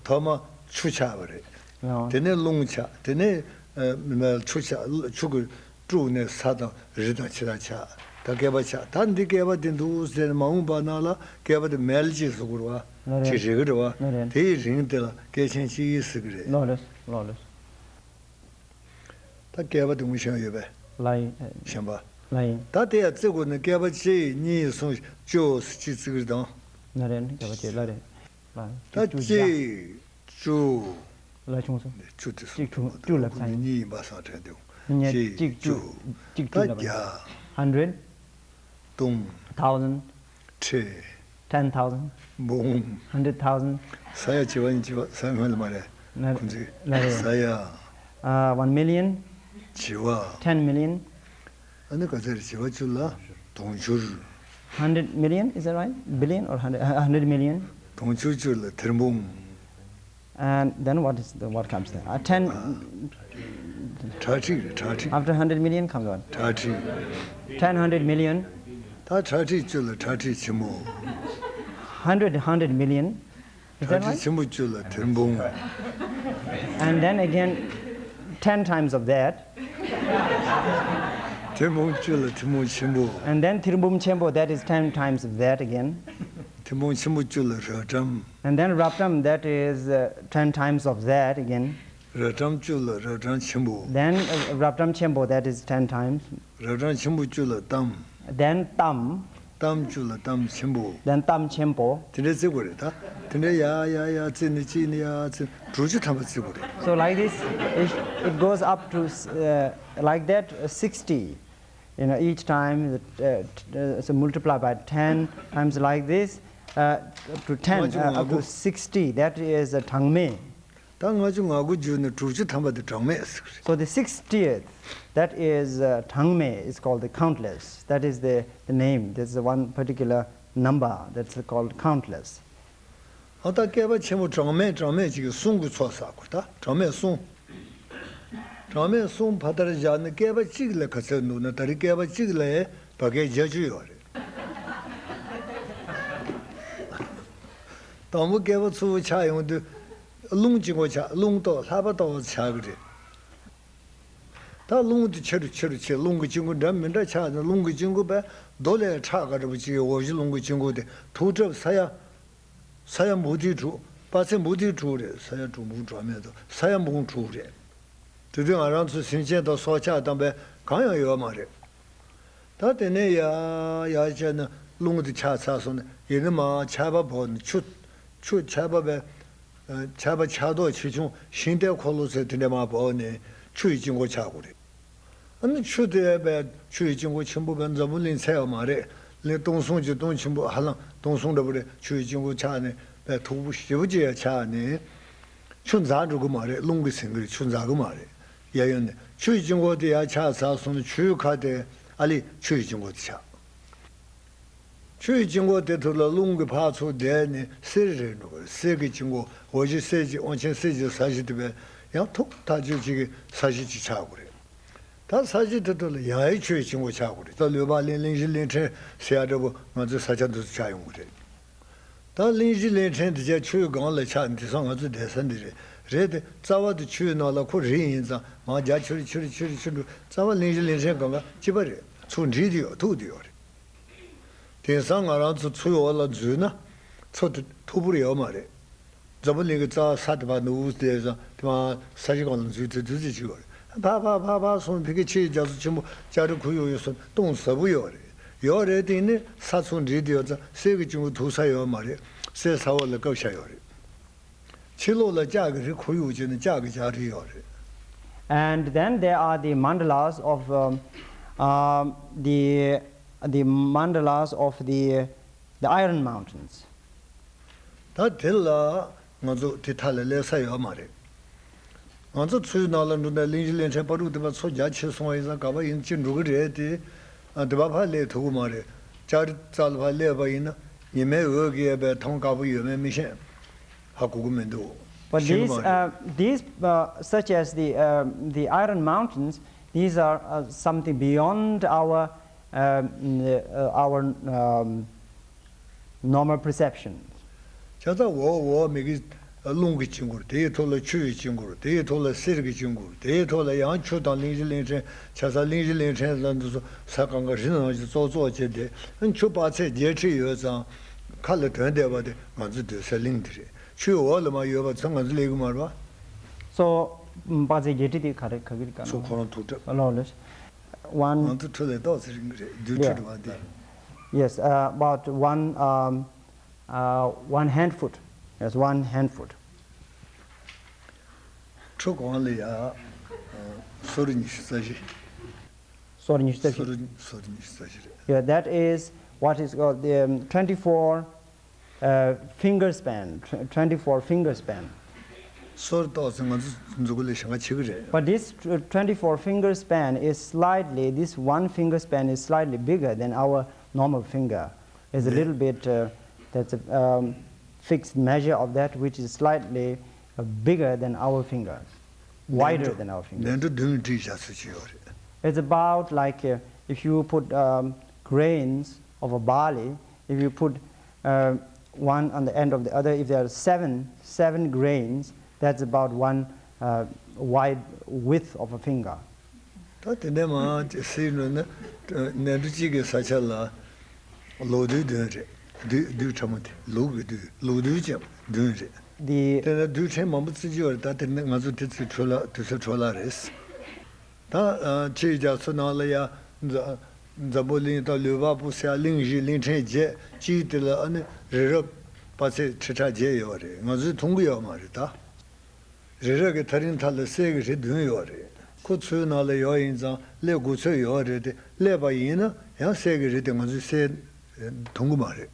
ཐོག་མ་ཆུ་ཆགས་པ་རེད། ཡང་། དེ་ནས་རླུང་ཆགས། དེ་ནས་ཆུ་ཆགས། ཆུ་གི་དཀྲུགས་ནས་ས་དང་རི་དང་ཆུ་དང་ཆགས། ད་བསྐལ་པ་ཆགས། ད་འདི་བསྐལ་པ་དེ་འདུག་ཟེར་ནས་མ་འོངས་པ་ནང་ལ་བསྐལ་པ་དེ་མེལ་ཅེས་བཟོ་དགོས་རེད་བ། ལ་རེད། ཅིག་རེག་གི་རེད་བ། ལ་རེད། དེའི་རིང་དེ་ལ་བསྐལ་ཆེན་གཅིག་ཟེར་གི་རེད། ལོ་ལོས། ལོ་ལོས། ད་བསྐལ་པ་དེ་ངོ་ཤེས་ཡོད་པས། ལ་ཡིན། གཞན་པ། ལ་ཡིན། ད་དེ་ཡང་བརྩི་དགོས་ནི། བསྐལ་པ་གཅིག་གཉིས་གསུམ་བཅུ་ཟེར་གཅིག་བརྩི་གི་རེད་དང་། ན་རེ་ནི་བསྐལ་པ་གཅིག་ལ་རེད། ལ་ད་གཅིག་བཅུ། ལ་ཆུང་སོང་། བཅུ་དེ་གཅིག་དྲུག་བཅུ་ལབ་ས་ཡིན། གཉིས་ཡིན་པ་སང་དྲན་དེ། གཅིག་བཅུ། གཅིག་བཅུ་ད་ལབ་ས་ཡིན། བརྒྱ། Hundred། སྟོང་། Thousand། ཁྲི། Ten thousand། འབུམ། Hundred thousand། ས་ཡ་བྱེ་བ་ཡིན། བྱེ་བ་ས་ཡ་སྔོན་ལ་མ་རེད། ན་ཁོང་ཚོས་ན་རེད། ས་ཡ། ཨ། One million། བྱེ་བ། Ten million། ཨ་ནི་ག་ཚད་རེད། བྱེ་བ་བཅུ་ལ་དུང་ཕྱུར། Hundred million, is that right? Billion or hundred? Hundred million? དུང་ཕྱུར་བཅུ་ལ་ཐེར་འབུམ། And then what is the, what comes there? Uh, ten, ཁྲག་ཁྲིག་རེད། ཁྲག་ཁྲིག after hundred million comes what? ཁྲག་ཁྲིག Ten hundred million. ད་ཁྲག་ཁྲིག་བཅུ་ལ་ཁྲག་ཁྲིག་ཆེན་པོ། Hundred, hundred million. Is that right? ཁྲག་ཁྲིག་ཆེན་པོ་བཅུ་ལ་ཐེར་འབུམ། And then again, ten times of that. ཐེར་འབུམ་བཅུ་ལ་ཐེར་འབུམ་ཆེན་པོ། And then ཐེར་འབུམ་ཆེན་པོ, that is ten times of that again. ཐེར་འབུམ་ཆེན་པོ་བཅུ་ལ་རབ་གྲངས། And then རབ་གྲངས, that is, uh, ten times of that again. རབ་གྲངས་བཅུ་ལ་རབ་གྲངས་ཆེན་པོ། Then, uh, རབ་གྲངས་ཆེན་པོ, that is ten times. རབ་གྲངས་ཆེན་པོ་བཅུ་ལ་གཏམ། Then གཏམ། གཏམ་བཅུ་ལ་གཏམ་ཆེན་པོ། Then གཏམ་ཆེན་པོ། དེ་འདྲའི་བརྩི་དགོས་རེད་ད། དེ་འདྲའི་ཡ་ཡ་ཡ་བརྩིས་ནས་གཅིག་ནས་ཡ་བརྩིས་དྲུག་ཅུ་ཐམ་པ་བརྩི་དགོས་རེད། So like this, it, it goes up to, uh, like that, uh, sixty. You know, each time, uh, t- uh, so multiply by ten times like this, uh, up to ten, uh, up to sixty, that is a གྲངས་མེད. ད་ལྔ་བཅུ་ང་དགུ་བརྒྱུད་ནས་དྲུག་ཅུ་ཐམ་པ་དེ་གྲངས་མེད་ཟེར་གི་རེད། So the sixtieth, that is, uh, གྲངས་མེད, is called the countless. That is the, the name. That's the one particular number that's called countless. ཨ། ད་བསྐལ་པ་ཆེན་པོ་གྲངས་མེད་གྲངས་མེད་ཅིག་གི་གསུང་གི་ཚོགས་བསགས་དགོས། ད་གྲངས་མེད་གསུང་། གྲངས་མེད་གསུང་ཕ་མཐར་བཞག་ནས་བསྐལ་པ་གཅིག་ལ་ག་ཚོད་འདུག་ན། ད་རེས་བསྐལ་པ་གཅིག་ལ་བར་བསྐལ་བརྒྱད་ཅུ་ཡོད་རེད། དང་པོ་བསྐལ་པ་ཚུར་ཆགས་ཡོང་དུས་རླུང་གཅིག་པོ་ཆགས། རླུང་ཏོག་ལྷགས་པ་ཏོག་ཙམ་ཆགས་ཀྱི་རེད། ད་རླུང་དེ་ཆེ་རུ་ཆེ་རུ་ཆེ། རླུང་གི་དཀྱིལ་འཁོར་འདྲ་མི་འདྲ་ཆགས་ནས། རླུང་གི་དཀྱིལ་འཁོར་པས་རྡོ་ལས་ཁྲག་དཀར་པོ་གཅིག་གི་འོག་གཞི་རླུང་གི་དཀྱིལ་འཁོར་དེ་མཐུག་དྲགས། ས་ཡ་ས་ཡ་འབུམ་ཐེར་དྲུག་དཔག་ཚད་འབུམ་ཐེར་དྲུག་རེད། ས་ཡ་དྲུག་འབུམ་དྲུག་མེད་དོ། ས་ཡ་འབུམ་དྲུག་རེད། དེ་དུས་ང་རང་ཚོ་སེམས་ཅན་དང་སྲོག་ཆགས་དང་པས་གང་ཡང་ཡོད་མ་རེད། ད་དེ་ནས་ཡར་ཡར་བྱས་ནས་རླུང་དེ་ཆགས་ཚར་སོང་ནས། ཡིན་ན་མར་ཆར་པ་བབས་ནས་ཆུ་ཆུ་ཆར་པ་བས། ཆར་པ་ཆར་གདོགས་ཆེ་ཆུང་ཤིང་རྟའི་འཁོར་ལོ་ཟེར་དེ་འདྲ་མར་བབས་ནས་ཆུ་ཡི་དཀྱིལ་འཁོར་ཆགས་དགོས་རེད། ཨ་ནི་ཆུ་དེ་བས་ཆུ་ཡི་དཀྱིལ་འཁོར་ཆེན་པོ་བས་འཛམ་བུ་གླིང་ཚད་པ་མ་རེད། གླིང་སྟོང་གསུམ་གྱི་སྟོང་ཆེན་པོ། ཧ་ལམ་སྟོང་གསུམ་འདྲ་པོ་རེད། ཆུ་ཡི་དཀྱིལ་འཁོར་ཆགས་ནས་བས་མཐུག་པོ་ཞེ་པོ་ཅིག་ཡར་ཆགས་ནས་ཆུ་འཛག་འགྲོ་གི་མ་རེད། རླུང་གིས་ཟིན་གི་རེད། ཆུ་འཛག་གི་མ་རེད། ཡར་ཡོང་ནས་ཆུ་ཡི་དཀྱིལ་འཁོར་དེ་ཡར་ཆགས་ཚར་སོང་ནས་ཆུའི་ཁ་དེ་ཨ་ལི་ཆུ་ཡི་དཀྱིལ་འཁོར་དེ་ཆགས། ཆུ་ཡི་དཀྱིལ་འཁོར་དེ་ཐོག་ལ་རླུང་གིས་ཕར་ཚུར་བསྡད་ནས་གསེར་རེད་འགྲོ་གི་རེད། གསེར་གྱི་དཀྱིལ་འཁོར། འོག་གཞི་གསེར་གྱི། དབང་ཆེན་གསེར་གྱི་ས་གཞི་དེ་བས་ཡང་མཐུག་ཐག་ཆོད་ཅིག་གི་ས་གཞི་ཅིག་ཆགས་དགོས་རེད། ད་ས་གཞི་དེ་ཐོག་ལ་ཡང་ཡང་ཆུ་ཡི་དཀྱིལ་འཁོར་ཆགས་དགོས་རེད། ད་ལུས་འཕགས་གླིང་གླིང་བཞི་གླིང་ཕྲན་ཟེར་ཡ་འདྲ་པོ་ང་ཚོའི་ས་ཆ་འདི་ཚོ་ཆགས་ཡོང་གི་རེད། ད་གླིང་བཞི་གླིང་ཕྲན་དེ་ཆ་ཆུའི་སྒང་ལ་ཆགས་ནས། དེང་སང་ང་ཚོ་བསྡད་ས་འདི་རེད། རེད་དེ་རྩ་བ་དེ་ཆུའི་ནང་ལ་ཁོ་རི་ཡིན་ཙང་མར་རྒྱ་ཆེ་རུ་ཆེ་རུ་ཆེ་རུ་ཆེ་རུ། རྩ་བ་གླིང་བཞི་གླིང་ཕྲན་སྒང་ག་གཅིག་པ་རེད། ཚུར་འདྲེས་ཏེ་ཡོད། ཐུག་སྟེ་ཡོད་རེད། དེང་སང་ང་རང་ཚོ་མཚོའི་འོག་ལ་འཛུལ་ན་མཚོ་དེ་མཐུག་པོར་ཡོད་མ་རེད། འཛམ་བུ་གླིང་གི་རྩ་བ་ས་དེ་བར་ནུབ་དེ་ཙང་དེ་མར་ས་གཞི་སྒང་ལ་འཛུལ་དེ་འཛུལ་དེ་ཅིག་ཡོད་རེད། ཕར་ཕར་ཕར་ཕར་སོང་། ཕ་གི་ཆུའི་རྒྱ་མཚོ་ཆེན་པོ་ལྕགས་རི་ཁོར་ཡུག་ཡོད་སོང་། སྟོང་ཟབ་པོ་ཡོད་རེད། ཡོད་རེད། དེ་ནི་ས་ཚུར་འདྲེས་དེ་ཡོད་ཙང་གསེར་གྱི་དཀྱིལ་འཁོར་ཐུག་ས་ཡོད་མ་རེད། གསེར་ས་འོག་ལ་བཀབ་བཞག་ཡོད་རེད། ཕྱི་ལོགས་ལ་ལྕགས་ཀྱི་རི་ཁོར་ཡུག་བྱས་ནས་ལྕགས་ཀྱི་ལྕགས་རི་ཡོད་རེད། And then there are the mandalas of, um, um, the the mandalas of the, the Iron Mountains. ད་དེ་ལ་ང་ཚོ་དེ་མཐའ་ལ་སླེབས་ས་ཡོད་མ་རེད། ང་ཚོ་མཚོའི་ནང་ལ་འགྲོ་ནས་གླིང་བཞི་གླིང་ཕྲན་སྤ་རོ་དེ་པ་མཚོ་རྒྱ་ཆེ་སོང་བ་ཡིན་ཙང་ག་པ་ཡིན་ཅི་འགྲོ་གི་རེད་དེ། ཨ་དེ་པ་ཕར་སླེབས་ཐུབ་ཀྱི་མ་རེད། ལྕགས་རི་རྩ་ལ་ཕར་སླེབས་པ་ཡིན་ན་ཉི་མའི་འོད་ཀྱིས་ཡས་པའི་མཐོང་དཀའ་པོ་ཡོད་མེད་མི་ཤེས། ཧ་གོ་གི་མི་འདུག But ཤེས་གི་these, མ་རེད། Uh, these, uh, such as the, uh, the Iron Mountains, these are uh, something beyond our, uh, n- uh, our um, normal perception. ཆ་ཚང་འོག་འོག་མིག་གི་རླུང་གི་དཀྱིལ་འཁོར། དེའི་ཐོག་ལ་ཆུ་ཡི་དཀྱིལ་འཁོར། དེའི་ཐོག་ལ་གསེར་གྱི་དཀྱིལ་འཁོར། དེའི་ཐོག་ལ་ཡང་ཆུ་དང་གླིང་བཞི་གླིང་ཕྲན། ཆ་ཚང་གླིང་བཞི་གླིང་ཕྲན་ལ་འདི་ཚོ་ས་གང་ག་རི་ནང་བཞིན་ཙོག་ཙོག་བྱས་ཏེ། ཆུ་དཔག་ཚད་བརྒྱད་ཁྲི་ཡོད་ཙང་ཁ་ལ་དོན་བསྡད་པ་དེ་ང་ཚོ་སྡོད་སའི་གླིང་དེ་རེད། ཆུའི་འོག་ལ་མར་ཡོད་པ་ཚོ་ང་ཚོ་སླེབས་ཀྱི་མ་རེད་པ། So, དཔག་ཚད་བརྒྱད་ཁྲི་དེ་ག་རེ་ག་གི་རེད་ག་ཚོ་ཁོ་རང་ཐུག་གྲབས། ལོ་ལོ། One. ང་ཚོ་ཁྲོད་ལས་ཏོག་ཙེ་རིང་གི་རེད། རྡུལ་ཁྲི་རེད་པ་འདི། Yes, uh, about one, um, uh, one hand foot. Yes, one hand foot. ཁྲོ་གང་ལ་ཡ། སོར་ཉི་ཤུ་རྩ་བཞི། སོར་ཉི་ཤུ་རྩ་བཞི། སོར་སོར་ཉི་ཤུ་རྩ་བཞི་རེད། Yeah, that is what is called the um, twenty-four uh, finger span, tw- twenty-four finger span. སོར་ཏོག་ཙེ་ང་ཚོ་མཛུ་གུ་ལས་ཞེང་ཁ་ཆེ་གི་རེད། But this tw- twenty-four finger span is slightly, this one finger span is slightly bigger than our normal finger. It's a little bit, uh, that's a um, fixed measure of that, which is slightly uh, bigger than our fingers, wider than our fingers. ནན་འགྲོ་བདུན་བྲིས་བཞག་ཚུལ་ཅིག་ཡོད་རེད། It's about like uh, if you put um, grains of a barley, if you put uh, one on the end of the other, if there are seven, seven grains, that's about one uh, wide width of a finger. ད་དེ་འདྲ་མང་ཅིག་ཟེར་ནས་ན། ནན་འགྲོ་གཅིག་གི་ས་ཆ་ལ་ལོ་རྡུལ་བདུན་རེད། རྡུལ་རྡུལ་ཕྲ་མོ་དེ་ལུག་གི་རྡུལ་ལུག་རྡུལ་ཀྱང་བདུན་རེད། The དེ་ན་རྡུལ་ཕྲན་མང་པོ་བརྩི་རྒྱུ་ཡོད་རེད། ད་དེ་ནི་ང་ཚོ་དེ་ཚོའི་འཕྲོ་བརླག་དུས་ཚོད་འཕྲོ་བརླག་རེད། ད་ཨ་ཕྱིའི་རྒྱ་མཚོ་ནང་ལ་ཡ་འཛམ་འཛམ་བུ་གླིང་དང་ལུས་འཕགས་པོ་ཟེར་ཡ་གླིང་བཞི་གླིང་ཕྲན་བརྒྱད་གཅིག་དེ་ལ་ཨ་ནི་རི་རབ་དཔག་ཚད་ཁྲི་ཕྲག་བརྒྱད་ཡོད་རེད། ང་ཚོས་མཐོང་གི་ཡོད་མ་རེད་ད། རི་རབ་ཀྱི་ཐག་རིང་མཐའ་ལ་གསེར་གྱི་རི་བདུན་ཡོད་རེད། ཁོ་མཚོའི་ནང་ལ་ཡོད་ཡིན་ཙང་སླེབས་དགོས་ཚོད་ཡོད་རེད་དེ། སླེབས་པ་ཡིན་ན་ཡང་གསེར་གྱི་རི་དེ་ང་ཚོས་གསེར་མཐོང་གི་མ་རེད།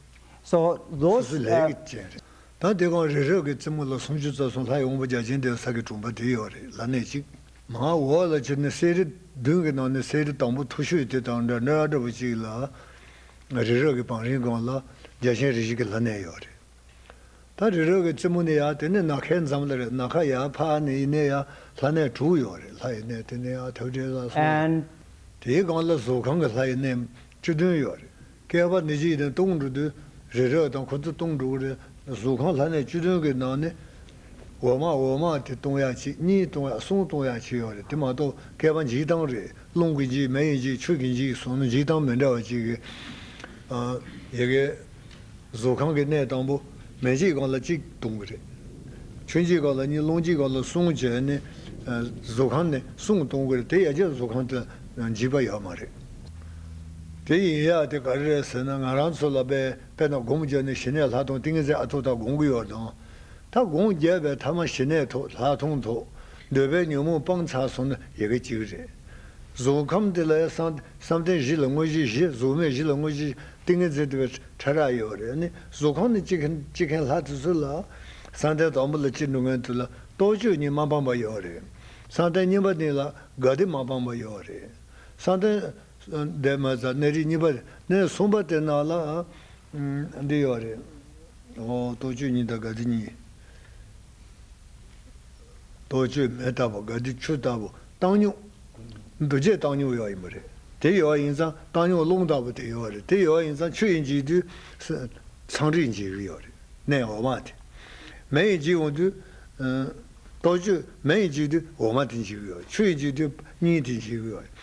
So སོ་those སོའི་ལས་uh, ཀྱི་རྐྱེན་རེད། ད་དེ་གང་རི་རབ་ཀྱི་རྩེ་མོ་ལ་སུམ་ཅུ་རྩ་གསུམ་ལྷ་ཡི་དབང་པོ་བརྒྱ་བྱིན་སྡོད་ས་གི་གྲོང་པ་དེ་ཡོད་རེད། ལྷ་གནས་གཅིག་མར་འོག་ལ་ཕྱིན་ནས་གསེར་རི་བདུན་གྱི་ནང་ནས་གསེར་རི་དང་པོ་མཐོ་ཤོས་དེ་དང་འདྲ་འདྲ་འདྲ་པོ་གཅིག་ལ། རི་རབ་ཀྱི་བང་རིམ་སྒང་ལ་བརྒྱ་བྱིན་རིགས་བཞི་གི་ལྷ་གནས་ཡོད་རེད། ད་རི་རབ་ཀྱི་རྩེ་མོ་ནས་ཡར་དེ་ནས་ནམ་མཁའི་འཛམ་ལ་རེད། ནམ་མཁའ་ཡར་ཕར་ནས་ཡིན་ནའི་ཡར་ལྷ་གནས་དྲུག་ཡོད་རེད། ལྷ་ཡི་གནས་དེ་ནས་ཡར་ཐག་འདྲེ་ལ་སོང་། And དེའི་སྒང་ལ་གཟུགས་ཁམས་ཀྱི་ལྷ་ཡི་གནས་བཅུ་བདུན་ཡོད་རེད། བསྐལ་པ་ནི་བཞི་ཡི་ནང་སྟོང་འགྲོ་དུས་རི་རབ་དང་ཁོ་ཚོ་སྟོང་འགྲོ་གི་རེད། གཟུགས་ཁམས་ལྷ་གནས་བཅུ་བདུན་གྱི་ནང་ནས་འོག་མ་འོག་མ་དེ་སྟོང་ཡ་གཅིག་གཉིས་སྟོང་ཡ་གསུམ་སྟོང་ཡ་གཅིག་ཡོད་རེད། དེ་མ་གཏོགས་བསྐལ་པ་འཇིག་སྟངས་རེད། རླུང་གིས་འཇིག་མེ་ཡིས་འཇིག་ཆུ་གིས་འཇིག་སོང་ན་འཇིག་སྟངས་མི་འདྲ་བ་གཅིག་གི་ཡ་གི་གཟུགས་ཁམས་ཀྱི་གནས་དང་པོ་མེ་ལྕེའི་སྒང་ལ་གཅིག་གཏོང་གི་རེད། ཆུ་ལྕེའི་སྒང་ལ་གཉིས། རླུང་ལྕེའི་སྒང་ལ་གསུམ་བྱས་ནས་གཟུགས་ཁམས་ནས་གསུམ་གཏོང་གི་རེད། དེ་ཡ་གྱལ་གཟུགས་ཁམས་དེ་འཇིག་པ་ཡོད་མ་རེད། དེ་ཡིན་ཡ་དེ་ག་རེ་རེད་ཟེར་ན། ང་རང་ཚོ་ལ་དཔེ་དཔེར་ན་སྒོམ་བརྒྱབ་ནས་ཞི་གནས་ལྷག་མཐོང་ཏིང་ངེ་འཛིན་ཨ་ཐུར་ཐག་སྒོམ་གི་ཡོད་དང་། ད་སྒོམ་བརྒྱབ་པའི་ཐ་མ་ཞི་གནས་ཐོབ། ལྷག་མཐོང་ཐོབ། འདོད་པའི་ཉོན་མོངས་སྤངས་ཚར་སོང་ན་ཡ་གི་གཅིག་རེད། གཟུགས་ཁམས་དེ་ལ་བསམ་བསམ་གཏན་བཞི་ལ་དངོས་གཞི་བཞི། གཟུགས་མེད་བཞི་ལ་དངོས་གཞི། ཏིང་ངེ་འཛིན་དེ་བས་ཕྲ་རགས་ཡོད་རེད། ཨ་ནི་གཟུགས་ཁམས་ནི་སྐྱེ་མཁན་སྐྱེ་མཁན་ལྷ་དེ་ཚོ་ལ། བསམ་གཏན་དང་པོ་ལ་སྐྱེ་འགྲོ་མཁན་དེ་ལ་རྟོག་དཔྱོད་གཉིས་མ་སྤངས་པ་ཡོད་རེད། བསམ་གཏན་གཉིས་པ་ནི་ལ་དགའ་བདེ་མ་སྤངས་པ་ཡོད་རེད། བསམ་གཏན་འདས་མ་ཚར་གནས་རིས་གཉིས་པ། གནས་གསུམ་པ་དེ་ནང་ལ་འདི་ཡོད་རེད། ཨོ། རྟོག་དཔྱོད་གཉིས་དང་དགའ་བདེ་གཉིས། རྟོག་དཔྱོད་མེ་ལྟ་བུ། དགའ་བདེ་ཆུ་ལྟ་བུ། བཏང་སྙོམས། འདུ་བྱེད་བཏང་སྙོམས་ཡོད་ཡིན་པ་རེད། དེ་ཡོད་ཡིན་ཙང་བཏང་སྙོམས་རླུང་ལྟ་བུ་དེ་ཡོད་རེད། དེ་ཡོད་ཡིན་ཙང་ཆུ་ཡིས་འཇིག་དུས་ཚངས་རིས་འཇིག་གི་ཡོད་རེད། གནས་འོག་མ་དེ། མེ་ཡིས་འཇིག་འོང་དུས། རྟོག་དཔྱོད་མེ་ཡིས་འཇིག་དུས་འོག་མ་དེ་འཇིག་གི་ཡོད་རེད། ཆུ་ཡིས་འཇིག་དུས་གཉིས་དེ་འཇིག་གི་ཡོད་རེད།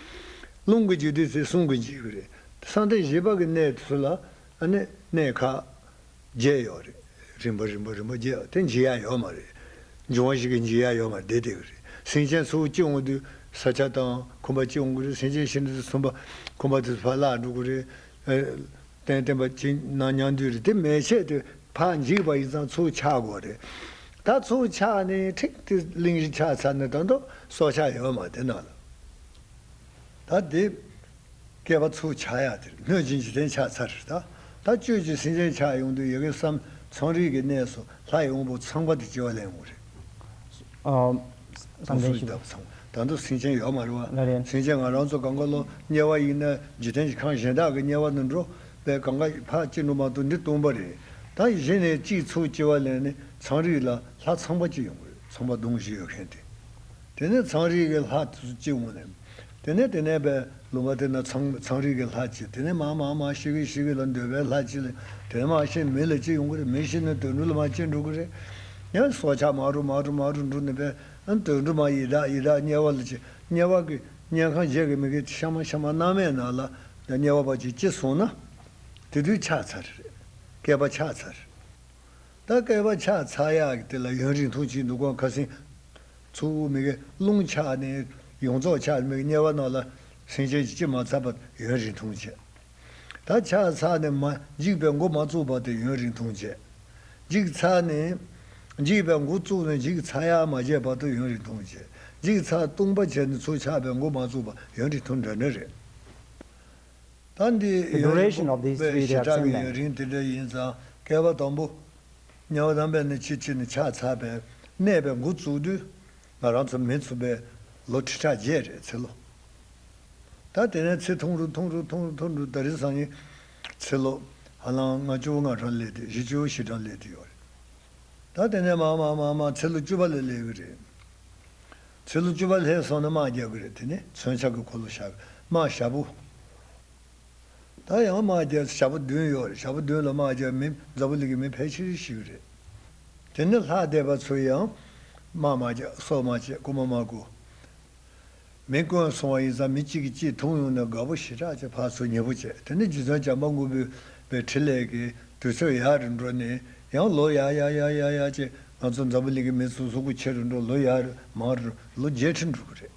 རླུང་གིས་འཇིག་དུས་ཚེ་གསུམ་གྱིས་འཇིག་གི་རེད། བསམ་གཏན་བཞི་པ་གི་གནས་ཚུལ་ལ་ཨ་ནི་གནས་ཁག་བརྒྱད་ཡོད་རེད། རིམ་པ་རིམ་པ་རིམ་པ་བརྒྱད་དེ་འཇིག་ཡ་ཡོད་མ་རེད། འབྱུང་བ་ཞིག་གི་འཇིག་ཡ་ཡོད་མ་རེད། བདེ་བདེ་གི་རེད། སེམས་ཅན་ཚུར་སྐྱེ་འོང་དུས་ས་ཆ་དང་ཁོམ་པ་སྐྱེ་འོང་གི་རེད། སེམས་ཅན་ཤི་ནས་ཚུར་ཁོམ་པ་ཁོམ་པ་དེ་ཚུར་ཕར་བརླག་འགྲོ་གི་རེད། ཨེ། རྟེན་བརྟེན་པ་ཅིག་ན་མཉམ་དུ་རེད། དེ་མེ་ལྕེ་དེ་ཕར་འཇིག་པ་ཡིན་ཙང་ཚུར་ཆགས་དགོས་རེད། ད་ཚུར་ཆགས་ནས་ཁྲིག་དེ་གླིང་བཞི་ཆགས་ཚར་ནས་ད་དུང་སྲོག་ཆགས་ཡོད་མ་རེད་དེ་ནང་ལ། ད་དེ། བསྐལ་པ་ཚུར་ཆགས་ཡག་དེ་རེད། སྣོད་ཀྱི་འཇིག་རྟེན་ཆགས་ཚར་རེད་ད། ད་བཅུད་ཀྱི་སེམས་ཅན་ཆགས་ཡོང་དུས་ཡ་གི་བསམ་ཚངས་རིས་ཀྱི་གནས་སུ་ལྷ་ཡི་དབང་པོ་ཚངས་པ་དེ་སྐྱེ་བ་ལེན་ཡོང་རེད། ཨ། བསམ་གཏན་ཞིག་ད་ཚང་ད་དུང་སེམས་ཅན་ཡོད་མ་རེད་བ། ལ་རེད། སེམས་ཅན་ང་རང་ཚོ་གང་ག་ལོ་དམྱལ་བ་ཡིན་ན་འཇིག་རྟེན་གྱི་ཁམས་གཞན་དག་གི་དམྱལ་བ་ནང་འགྲོ་བས་གང་ག་ཕར་ཅི་འགྲོ་མ་གཏོགས་འདི་སྟོང་པ་རེད། ད་གཞི་ནས་གཅིག་ཚུར་སྐྱེ་བ་ལེན་ནས་ཚངས་རིས་ལ་ལྷ་ཚངས་པ་སྐྱེ་ཡོང་གི་རེད། ཚངས་པ་གདོང་བཞི་ཡོད་མཁན་དེ། དེ་ནས་ཚངས་རིས་ཀྱི་ལྷ་དེ་ཚོ་སྐྱེ་འོང་ནས། དེ་ནས་དེ་ནས་པའི་ལུང་པ་དེ་ན་ཚངས་ཚངས་རིས་ཀྱི་ལྷ་གཅིག་དེ་ནས་མ་མ་མ་ཤི་གི་ཤི་གི་ལ་འདོད་པའི་ལྷ་གཅིག་ལ་དེ་ནས་མ་ཤི་མི་ལ་གཅིག་ཡོང་གི་རེད། མི་ཤི་ནས་དུད་འགྲོ་ལ་མ་སྐྱེ་འགྲོ་གི་རེད། ཡང་སྲོག་ཆགས་མ་རུ་མ་རུ་མ་རུ་འགྲོ་ནས་པའི་ཨ་དུད་འགྲོ་མ་ཡི་དྭགས་ཡི་དྭགས་དམྱལ་བ་ལ་གཅིག་དམྱལ་བ་གི་དམྱལ་ཁམས་བརྒྱད་ཀྱི་མི་གི་ཤ་མ་ཤ་མ་སྣང་མེད་ནང་ལ་དམྱལ་བ་པ་གཅིག་སྐྱེ་སོང་ན། དེ་དུས་ཆགས་ཚར་རེད། བསྐལ་པ་ཆགས་ཚར་རེད། ད་བསྐལ་པ་ཆགས་ཚར་ཡག་གི་དེ་ལ་ཡུན་རིང་ཐུང་ཅིག་འདུག་གོ། ཁ་སང་ཚུར་མི་གི་རླུང་ཆགས་ནས་ཡོངས་རྫོགས་ཆགས་མི་གི་དམྱལ་བ་ནང་ལ་སེམས་ཅན་ཅིག་སྐྱེ་མ་ཚར་བར་ཡུན་རིང་ཐུང་བྱས། ད་ཆགས་ཚར་ནས་མ་འཇིག་པའི་འགོ་མ་བཙུགས་བར་དུ་ཡུན་རིང་ཐུང་བྱས། འཇིག་ཚར་ནས་འཇིག་པའི་འགོ་བཙུགས་ནས་འཇིག་ཚར་ཡག་མ་བྱས་བར་དུ་ཡུན་རིང་ཐུང་བྱས། འཇིག་ཚར་སྟོང་པ་བྱས་ནས་ཚུར་ཆགས་པའི་འགོ་མ་བཙུགས་བར་ཡུན་རིང་ཐུང་འདྲ་འདྲ་རེད། ད་འདི་The ཡང་duration of these པའི་three, they བྱེ་are བྲག same གི་ཡུན་length. རིང་དེ་འདྲ་ཡིན་ཙང་བསྐལ་པ་དང་པོ་དམྱལ་བ་དམ་པའི་ནི་ཕྱི་ཕྱི་ནི་ཆགས་ཚར་བའི་གནས་པའི་འགོ་བཙུགས་དུས་ང་རང་ཚོ་མི་ཚུགས་པའི་ལོ་ཁྲི་ཕྲག་བརྒྱད་རེད་ཚེ་ལོ། ད་དེ་ནས་ཚེ་ཐུང་རུ་ཐུང་རུ་ཐུང་རུ་ཐུང་རུ་ད་རིང་སང་ཉིན་ཚེ་ལོ་ཧ་ལམ་ལྔ་བཅུ་ང་གྲངས་སླེབས་ཏེ་བཞི་བཅུ་ཞེ་གྲངས་སླེབས་ཏེ་ཡོད་རེད། ད་དེ་ནས་མར་མར་མར་མར་ཚེ་ལོ་བཅུ་པ་ལ་སླེབས་ཀྱི་རེད། ཚེ་ལོ་བཅུ་པ་སླེབས་སོང་ན་དམག་རྒྱག་གི་རེད། དེ་ནས་མཚོན་ཆ་གི་འཁོར་ལོ་བཞག་དམག་ཞྭ་བོ། ད་ཡང་དམག་རྒྱག་ཞྭ་བོ་བདུན་ཡོད་རེད། ཞྭ་བོ་བདུན་ལ་དམག་རྒྱག་མི་འཛམ་བུ་གླིང་གི་མི་ཕལ་ཆེར་ཤི་གི་རེད། དེ་ནས་ལྷ་སྡེ་པ་ཚོ་ཡང་དམག་མ་རྒྱག་སྲོག་མ་བཅད་རྐུན་མ་མ་རྐུ། མི་དཀོན་སོང་བ་ཡིན་ཙང་མི་གཅིག་གིས་གཅིག་འཐུང་ཡོང་ན་དགའ་པོ་ཞེ་དྲག་བྱས་ཕར་ཚུར་ཉེ་པོ་བྱས། དེ་ནས་རྗེ་བཙུན་བྱམས་པ་མགོན་པོའི་པའི་ཕྲིན་ལས་ཀྱིས་དུས་ཚོད་ཡར་རུ་འགྲོ་ནས་ཡང་ལོ་ཡར་ཡར་ཡར་ཡར་ཡར་བྱས་ང་ཚོ་འཛམ་བུ་གླིང་གི་མི་ཚོ་གཟུགས་པོ་ཆེ་རུ་འགྲོ། ལོ་ཡར་རུ་མར་རུ་ལོ་བརྒྱད་ཁྲི་འགྲོ་གི་རེད།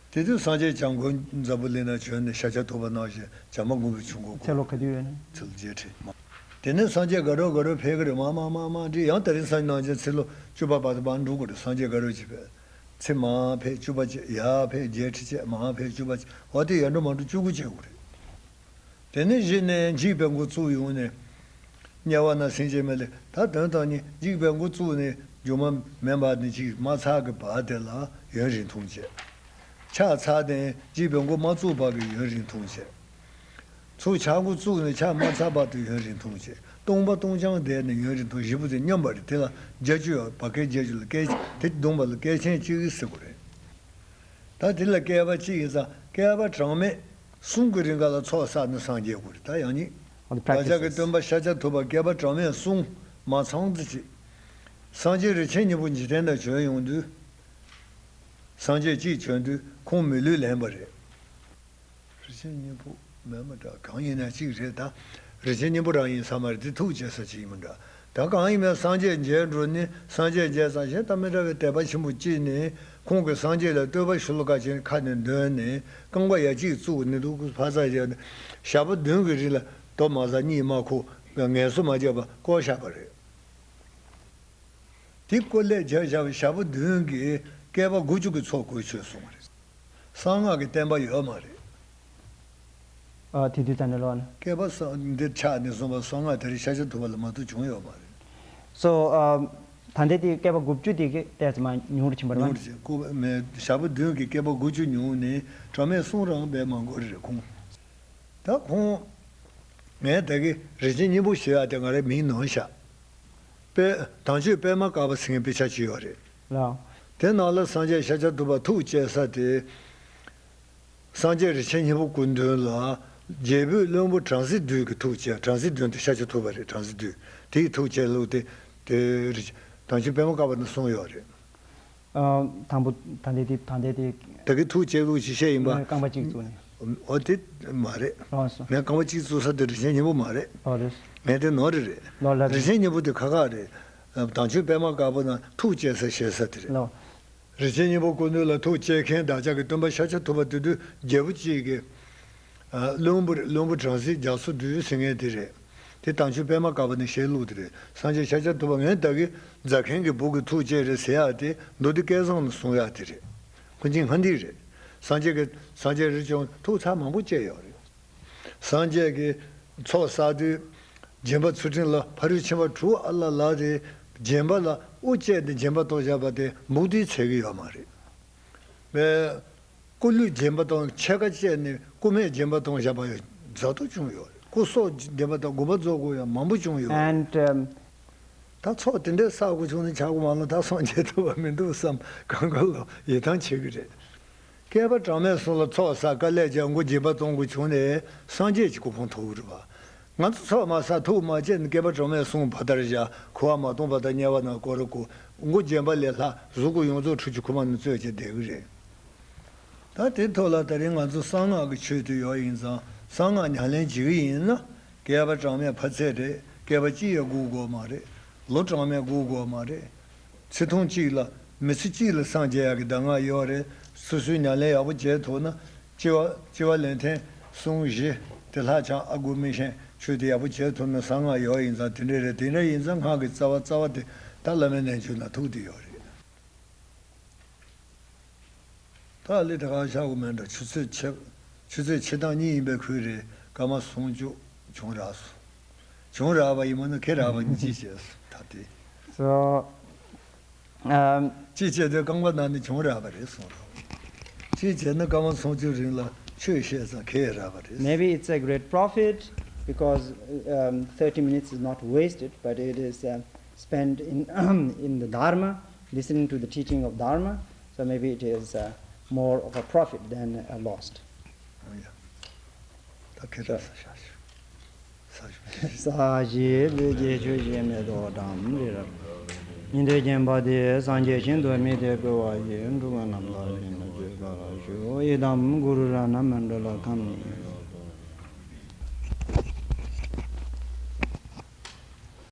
དེ་དུས་སངས་རྒྱས་བྱམས་མགོན་འཛམ་བུ་གླིང་ན་བྱོན་ནས་ཤཱཀྱ་ཐུབ་པ་གནང་བཞིན་བྱམས་པ་མགོན་པོའི་ཆུ་འགོ་ཚེ་ལོ་ག་དུས་ཡོད་ན། ཚེ་ལོ་བརྒྱད་ཁྲི་མ། དེ་ནས་སངས་རྒྱས་དགའ་རབ་དགའ་རབ་ཕེབས་ཀྱི་རེད། མ་མ་མ་མ་འདྲི་ཡང་དེ་རིང་སངས་རྒྱས་ནང་བཞིན་ཚེ་ལོ་བཅུ་པ་བར་དུ་མར་འགྲོ་དགོས་རེད། སངས་རྒྱས་དགའ་རབ་ཅིག་ཕེབས། ཚེ་མར་ཕེབས་བཅུ་པ་བྱས། ཡར་ཕེབས་བརྒྱད་ཁྲི་བྱས། མར་ཕེབས་བཅུ་པ་བྱས། འོ་དེ་ཡར་འགྲོ་མར་འགྲོ་བཅུ་དགུ་བྱེད་དགོས་རེད། དེ་ནས་གཞི་ནས་འཇིག་པའི་འགོ་བཙུགས་ཡོང་ནས། དམྱལ་བ་ན་སེམས་ཅན་མི་ལས་ད་དོན་དག་ནི་འཇིག་པའི་འགོ་བཙུགས་ནས་སྒྱུ་མ་མེད་པ་ནི་ཅིག་མ་ཚར་གི་བར་དེ་ལ་ཡུན་རིང་ཐུང་བྱས། ཆགས་ཚར་ནས་འཇིག་པའི་འགོ་མ་བཙུགས་བར་གྱི་ཡུན་རིང་ཐུང་བྱས། ཚུར་ཆགས་འགོ་བཙུགས་ནས་ཆགས་མ་ཚར་བར་དུ་ཡུན་རིང་ཐུང་བྱས། སྟོང་པ་སྟོང་རྐྱང་བསྡད་ནས་ཡུན་རིང་ཐུང་བཞི་པོ་དེ་མཉམ་པ་རེད། དེ་ལ་བརྒྱད་ཅུ་ཡོད། བར་བསྐལ་བརྒྱད་ཅུ་ལ་བསྐལ་དེ་བསྡོམས་པ་ལ་བསྐལ་ཆེན་གཅིག་ཟེར་དགོས་རེད། ད་དེ་ལ་བསྐལ་པ་གཅིག་ཡིན་ཙང་བསྐལ་པ་གྲངས་མེད་གསུམ་གྱི་རིང་ག་ལ་ཚོགས་བསགས་ནས་སངས་རྒྱས་དགོས་རེད། ད་ཡང་ཉིད། On the བདག་ཅག་གི་practices. སྟོན་པ་ཤཱཀྱ་ཐུབ་པ་བསྐལ་པ་གྲངས་མེད་གསུམ་མ་ཚང་ཙི་ཅིག་སངས་རྒྱས་རིན་ཆེན་སྙིང་པོ་འཇིག་རྟེན་ན་བྱོན་ཡོང་དུས། སངས་རྒྱས་གཅིག་བྱོན་དུས་ཁོང་མི་ལུས་ལེན་པ་རེད། རིན་ཆེན་སྙིང་པོ་མེད་མ་འདྲ་གང་ཡིན་ན་གཅིག་རེད་ད། རིན་ཆེན་སྙིང་པོ་རང་ཡིན་ས་མ་རེད། དེ་ཐུགས་བསྐྱེད་ས་ཅིག་ཡིན་མ་འདྲ། ད་གང་ཡིན་མིན་སངས་རྒྱས་མཇལ་འགྲོ་ནི་སངས་རྒྱས་མཇལ་ཙང་གཞན་དང་མི་འདྲ་བའི་དད་པ་ཆེན་པོ་སྐྱེས་ནས་ཁོང་གིས་སངས་རྒྱས་ལ་བསྟོད་པ་ཤོ་ལོ་ཀ་ཅན་ཁ་ནས་འདོན་ནས་རྐང་པ་ཡ་གཅིག་བཙུགས་ནས་འདུག་ཕ་ས་བཞག་ནས་ཞག་པོ་བདུན་གྱི་རིང་ལ་དོ་མ་ཟ་གཉིད་མ་ཁུག་ངལ་གསོ་མ་བརྒྱབ་པ་བསྐོར་བཞག་པ་རེད། དེ་བསྐོར་ལས་བརྒྱབ་བཞག་པའི་ཞག་པོ་བདུན་གྱི་བསྐལ་པ་དགུ་བཅུ་གི་ཚོགས་གོས་ཆོད་སོང་བ་རེད། གསང་སྔགས་ཀྱི་བསྟན་པ་ཡོད་མ་རེད། ཨ་དེ་དུས་ཙམ་ནས་ལོག་ན། བསྐལ་པ་གསང་འདིར་ཆགས་ནས་བཟུང་བ་གསང་སྔགས་དེ་རིང་ཤཱཀྱ་ཐུབ་པ་ལ་མ་གཏོགས་བྱུང་ཡོད་མ་རེད། So ཨ་ད་ལྟའི་དེ་བསྐལ་པ་དགུ་བཅུ་དེ་གི་ཏོག་ཙམ་མར་ཉུང་རུ་ཕྱིན་པ་རེད་བ། ཉུང་རུ་ཕྱིན་བསྐལ་པ་མེ་ཞག་པོ་བདུན་གྱི་བསྐལ་པ་དགུ་བཅུ་ཉུང་ནས་གྲངས་མེད་གསུམ་རང་བས་མ་འགོར་རེད་ཁོང་། ད་ཁོང་། ངས་ད་གི་རིན་ཆེན་སྙིང་པོ་ཞེས་ཡ་དེ་ང་རའི་མིང་ནང་བཞག་པད་དམ་ཆོས་པད་མ་དཀར་པོ་ཟེར་མཁན་དཔེ་ཆ་ཅིག་ཡོད་རེད། ལགས། དེ་ནང་ལ་སངས་རྒྱས་ཤཱཀྱ་ཐུབ་པ་ཐུགས་བསྐྱེད་ས་དེ། སངས་རྒྱས་རིན་ཆེན་སྙིང་པོ་སྐུ་མདུན་ལ་རྒྱལ་པོས་བློན་པོ་བྲམ་ཟེ་བདུད་ཀྱི་ཐུགས་བསྐྱེད། བྲམ་ཟེ་བདུད་དེ་ཤཱཀྱ་ཐུབ་པ་རེད། བྲམ་ཟེ་བདུད་དེའི་ཐུགས་བསྐྱེད་ལུགས་དེ་དེ་རི་དམ་ཆོས་པད་མ་དཀར་པོ་ནས་གསུངས་ཡོད་རེད། ཨ། དང་པོ་ད་ལྟའི་དེ་ད་ལྟའི་དེ། ད་གི་ཐུགས་བསྐྱེད་ལུགས་ཅིག་བཤད་ཡིན་པ། རྐང་པ་གཅིག་བཙུགས་ནས། འོ་དེ་མ་རེད། ལགས་སོ། ངས་རྐང་པ་གཅིག་བཙུགས་ས་དེ་རིན་ཆེན་སྙིང་པོ་མ་རེད། ལགས་རེད། ངས་དེ་ནོར་རེད་རེད། ལགས་ལགས་རེད། རིན་ཆེན་སྙིང་པོ་དེ་ཁ་ཁ་རེད། དམ་ཆོས་པད་མ་དཀར་པོ་ན་ཐུགས་བསྐྱེད་ས་ཞེས་ས་དེ་རེད། ལགས། རིན་ཆེན་སྙིང་པོ་སྐུ་མདུན་ལ་ཐུགས་བསྐྱེད་མཁན་བདག་ཅག་གི་སྟོན་པ་ཤཱཀྱ་ཐུབ་པ་དེ་དུས་རྒྱལ་པོ་གཅིག་གིས། བློན་པོ་རེད། བློན་པོ་བྲམ་ཟེ་རྒྱ་མཚོ་བདུད་ཟེར་མཁན་དེ་རེད། དེ་དམ་ཆོས་པད་མ་དཀར་པོ་ནས་བཤད་ལུགས་དེ་རེད། སངས་རྒྱས་ཤཱཀྱ་ཐུབ་པ་ངས་ད་གི་རྫ་མཁན་གྱི་བུ་གི་ཐུགས་བསྐྱེད་རེད་ཟེར་ཡག་དེ་མདོ་སྡེ་སྐལ་བཟང་ནས་གསུང་ཡག་དེ་རེད། ཁོ་གཉིས་སྔ་འདི་རེད། སངས་རྒྱས་ཀྱི་སངས་རྒྱས་རེ་ཅུང་ཐུགས་ཚར་མང་པོ་བསྐྱེད་ཡོད་རེད། སངས་རྒྱས་ཀྱི་ཚོགས་བསགས་དུས་སྦྱིན་པ་ཚུལ་ཁྲིམས་ལ་ཕ་རོལ་ཕྱིན་པ་དྲུག་ཨ་ལ་ལ་དེ་སྦྱིན་པ་ལ་དབུ་བཅད་དེ་སྦྱིན་པ་གཏོང་བཞག་པ་དེ་མུ་མཐུད་འཚོལ་གྱི་ཡོད་མ་རེད། བས། སྐུ་ལུས་སྦྱིན་པ་དང་ཕྱེད་ཀ་བཅད་ནས་སྐུ་སྨད་སྦྱིན་པ་གཏོང་བཞག་པ་ཡང་རྫོགས་ཏོ་བྱུང་ཡོད་རེད། སྐུ་སྲོག་སྦྱིན་པ་དང་དགོན་པ་རྫོགས་དགོས་ཡང་མང་པོ་བྱུང་ཡོད་རེད། And, um, ད་ཚོགས་དེ་འདྲའི་བསགས་དགོས་བྱུང་ན་ཆག་སྒོ་མང་ལ་ད་སངས་རྒྱས་ཐུབ་པ་མི་འདུག་བསམ་གང་ག་ལོ་ཡིད་ཐང་ཆད་ཀྱི་རེད། བསྐལ་པ་གྲངས་མེད་གསུམ་ལ་ཚོགས་བསགས་དཀའ་ལས་བརྒྱབ་མགོ་སྦྱིན་པ་གཏོང་དགོས་བྱུང་ནས་སངས་རྒྱས་ཀྱི་གོ་འཕང་ཐོབ་ཀྱི་རེད་པ། ང་ཚོ་ཚོགས་མ་བསགས་ཐུགས་མ་བསྐྱེད་ནས་བསྐལ་པ་གྲངས་མེད་གསུམ་བར་དར་བཞག་འཁོར་བ་མ་སྟོངས་བར་དར་དམྱལ་བ་ན་བསྐོར་རོ་ཀོ། མགོ་སྦྱིན་པ་ལས་ལྷག་གཟུགས་སྐུ་ཡོངས་རྫོགས་འཁྲུལ་གྱི་ཁུག་མ་ནང་བཙོས་བྱས་བསྡད་ཀྱི་རེད། ད་དེ་ཐོག་ལ་ད་རིང་ང་ཚོ་གསང་སྔགས་ཀྱི་ཆོས་དེ་ཡོད་ཡིན་ཙང་གསང་སྔགས་ཉམས་ལེན་བྱེད་ཀྱི་ཡིན་ན་བསྐལ་པ་གྲངས་མེད་ཕར་ཚད་རེད། བསྐལ་པ་གཅིག་ཡང་སྒུག་དགོས་མ་རེད། ལོ་གྲངས་མེད་སྒུག་དགོས་མ་རེད། ཚེ་ཐུང་གཅིག་ལ་མི་ཚེ་གཅིག་ལ་སངས་རྒྱས་ཡག་གི་གདམས་ངག་ཡོད་རེད། སོ་སོའི་ཉམས་ལེན་ཡག་པོ་བྱེད་ཐུབ་ན་སྤྱི་བ་སྤྱི་བ་ལན་ཐེངས་གསུམ་བཞི་དེ་ལྷག་ཆགས་ཨ་དགུ་མི་ཤེས་ཆོས་དེ་ཡག་པོ་བྱེད་ཐུབ་ན་གསང་སྔགས་ཡོད་ཡིན་ཙང་དེ་འདྲ་རེད། དེ་འདྲ་ཡིན་ཙང་སྔགས་ཀྱི་རྩ་བ་རྩ་བ་དེ་ད་བླ་མའི་རྣལ་འབྱོར་ན་ཐུག་དེ་ཡོད་རེད། ད་ལི་དེ་ག་ཤ་གོ་མེད་འགྲོ། ཆུ་ཚོད་ཕྱེད་ཆུ་ཚོད་ཕྱེད་དང་གཉིས་ཡིན་པའི་ཁུལ་རེད། སྐར་མ་སུམ་ཅུ་བྱུང་རག་སོང་། བྱུང་རག་པ་ཡིན་མིན་ན་ཁེ་རག་པ་ཡིན་ཅི་བྱས་སོང་ད་དེ། So, um, ཅི་བྱས་དུས་རྐང་པ་ན་ནི་བྱུང་རག་པ་རེད་གསུངས་རོགས། ཅི་བྱས་ན་སྐར་མ་སུམ་ཅུ་རིང་ལ་ཆོས་བཤད་ཙང་ཁེ་རག་པ་རེད། Maybe it's a great profit because, um, thirty minutes is not wasted, but it is, um, spent in, in the Dharma, listening to the teaching of Dharma. So maybe it is, uh, more of a profit than a loss. ད་ཁེ་ད་ས་ཤ་ཤ་ས་ཤ། ས་གཞི་ལས་རྒྱལ་ཆོས་གཞན་མེད་དོ་དམ་རི་རབ། ཉི་ཟླའི་བརྒྱན་པ་དེ་སངས་རྒྱས་ཤིན་ཏུ་མི་དེ་བསྐོར་བ་ཡི་འབྲུ་ག་རྣམ་དག་ཉིད་ལ་བརྗོད་པར་ཞུ། ཡི་དམ་གུ་རུ་རཏྣ་མཎྜལ་ཁམས་གཉིས།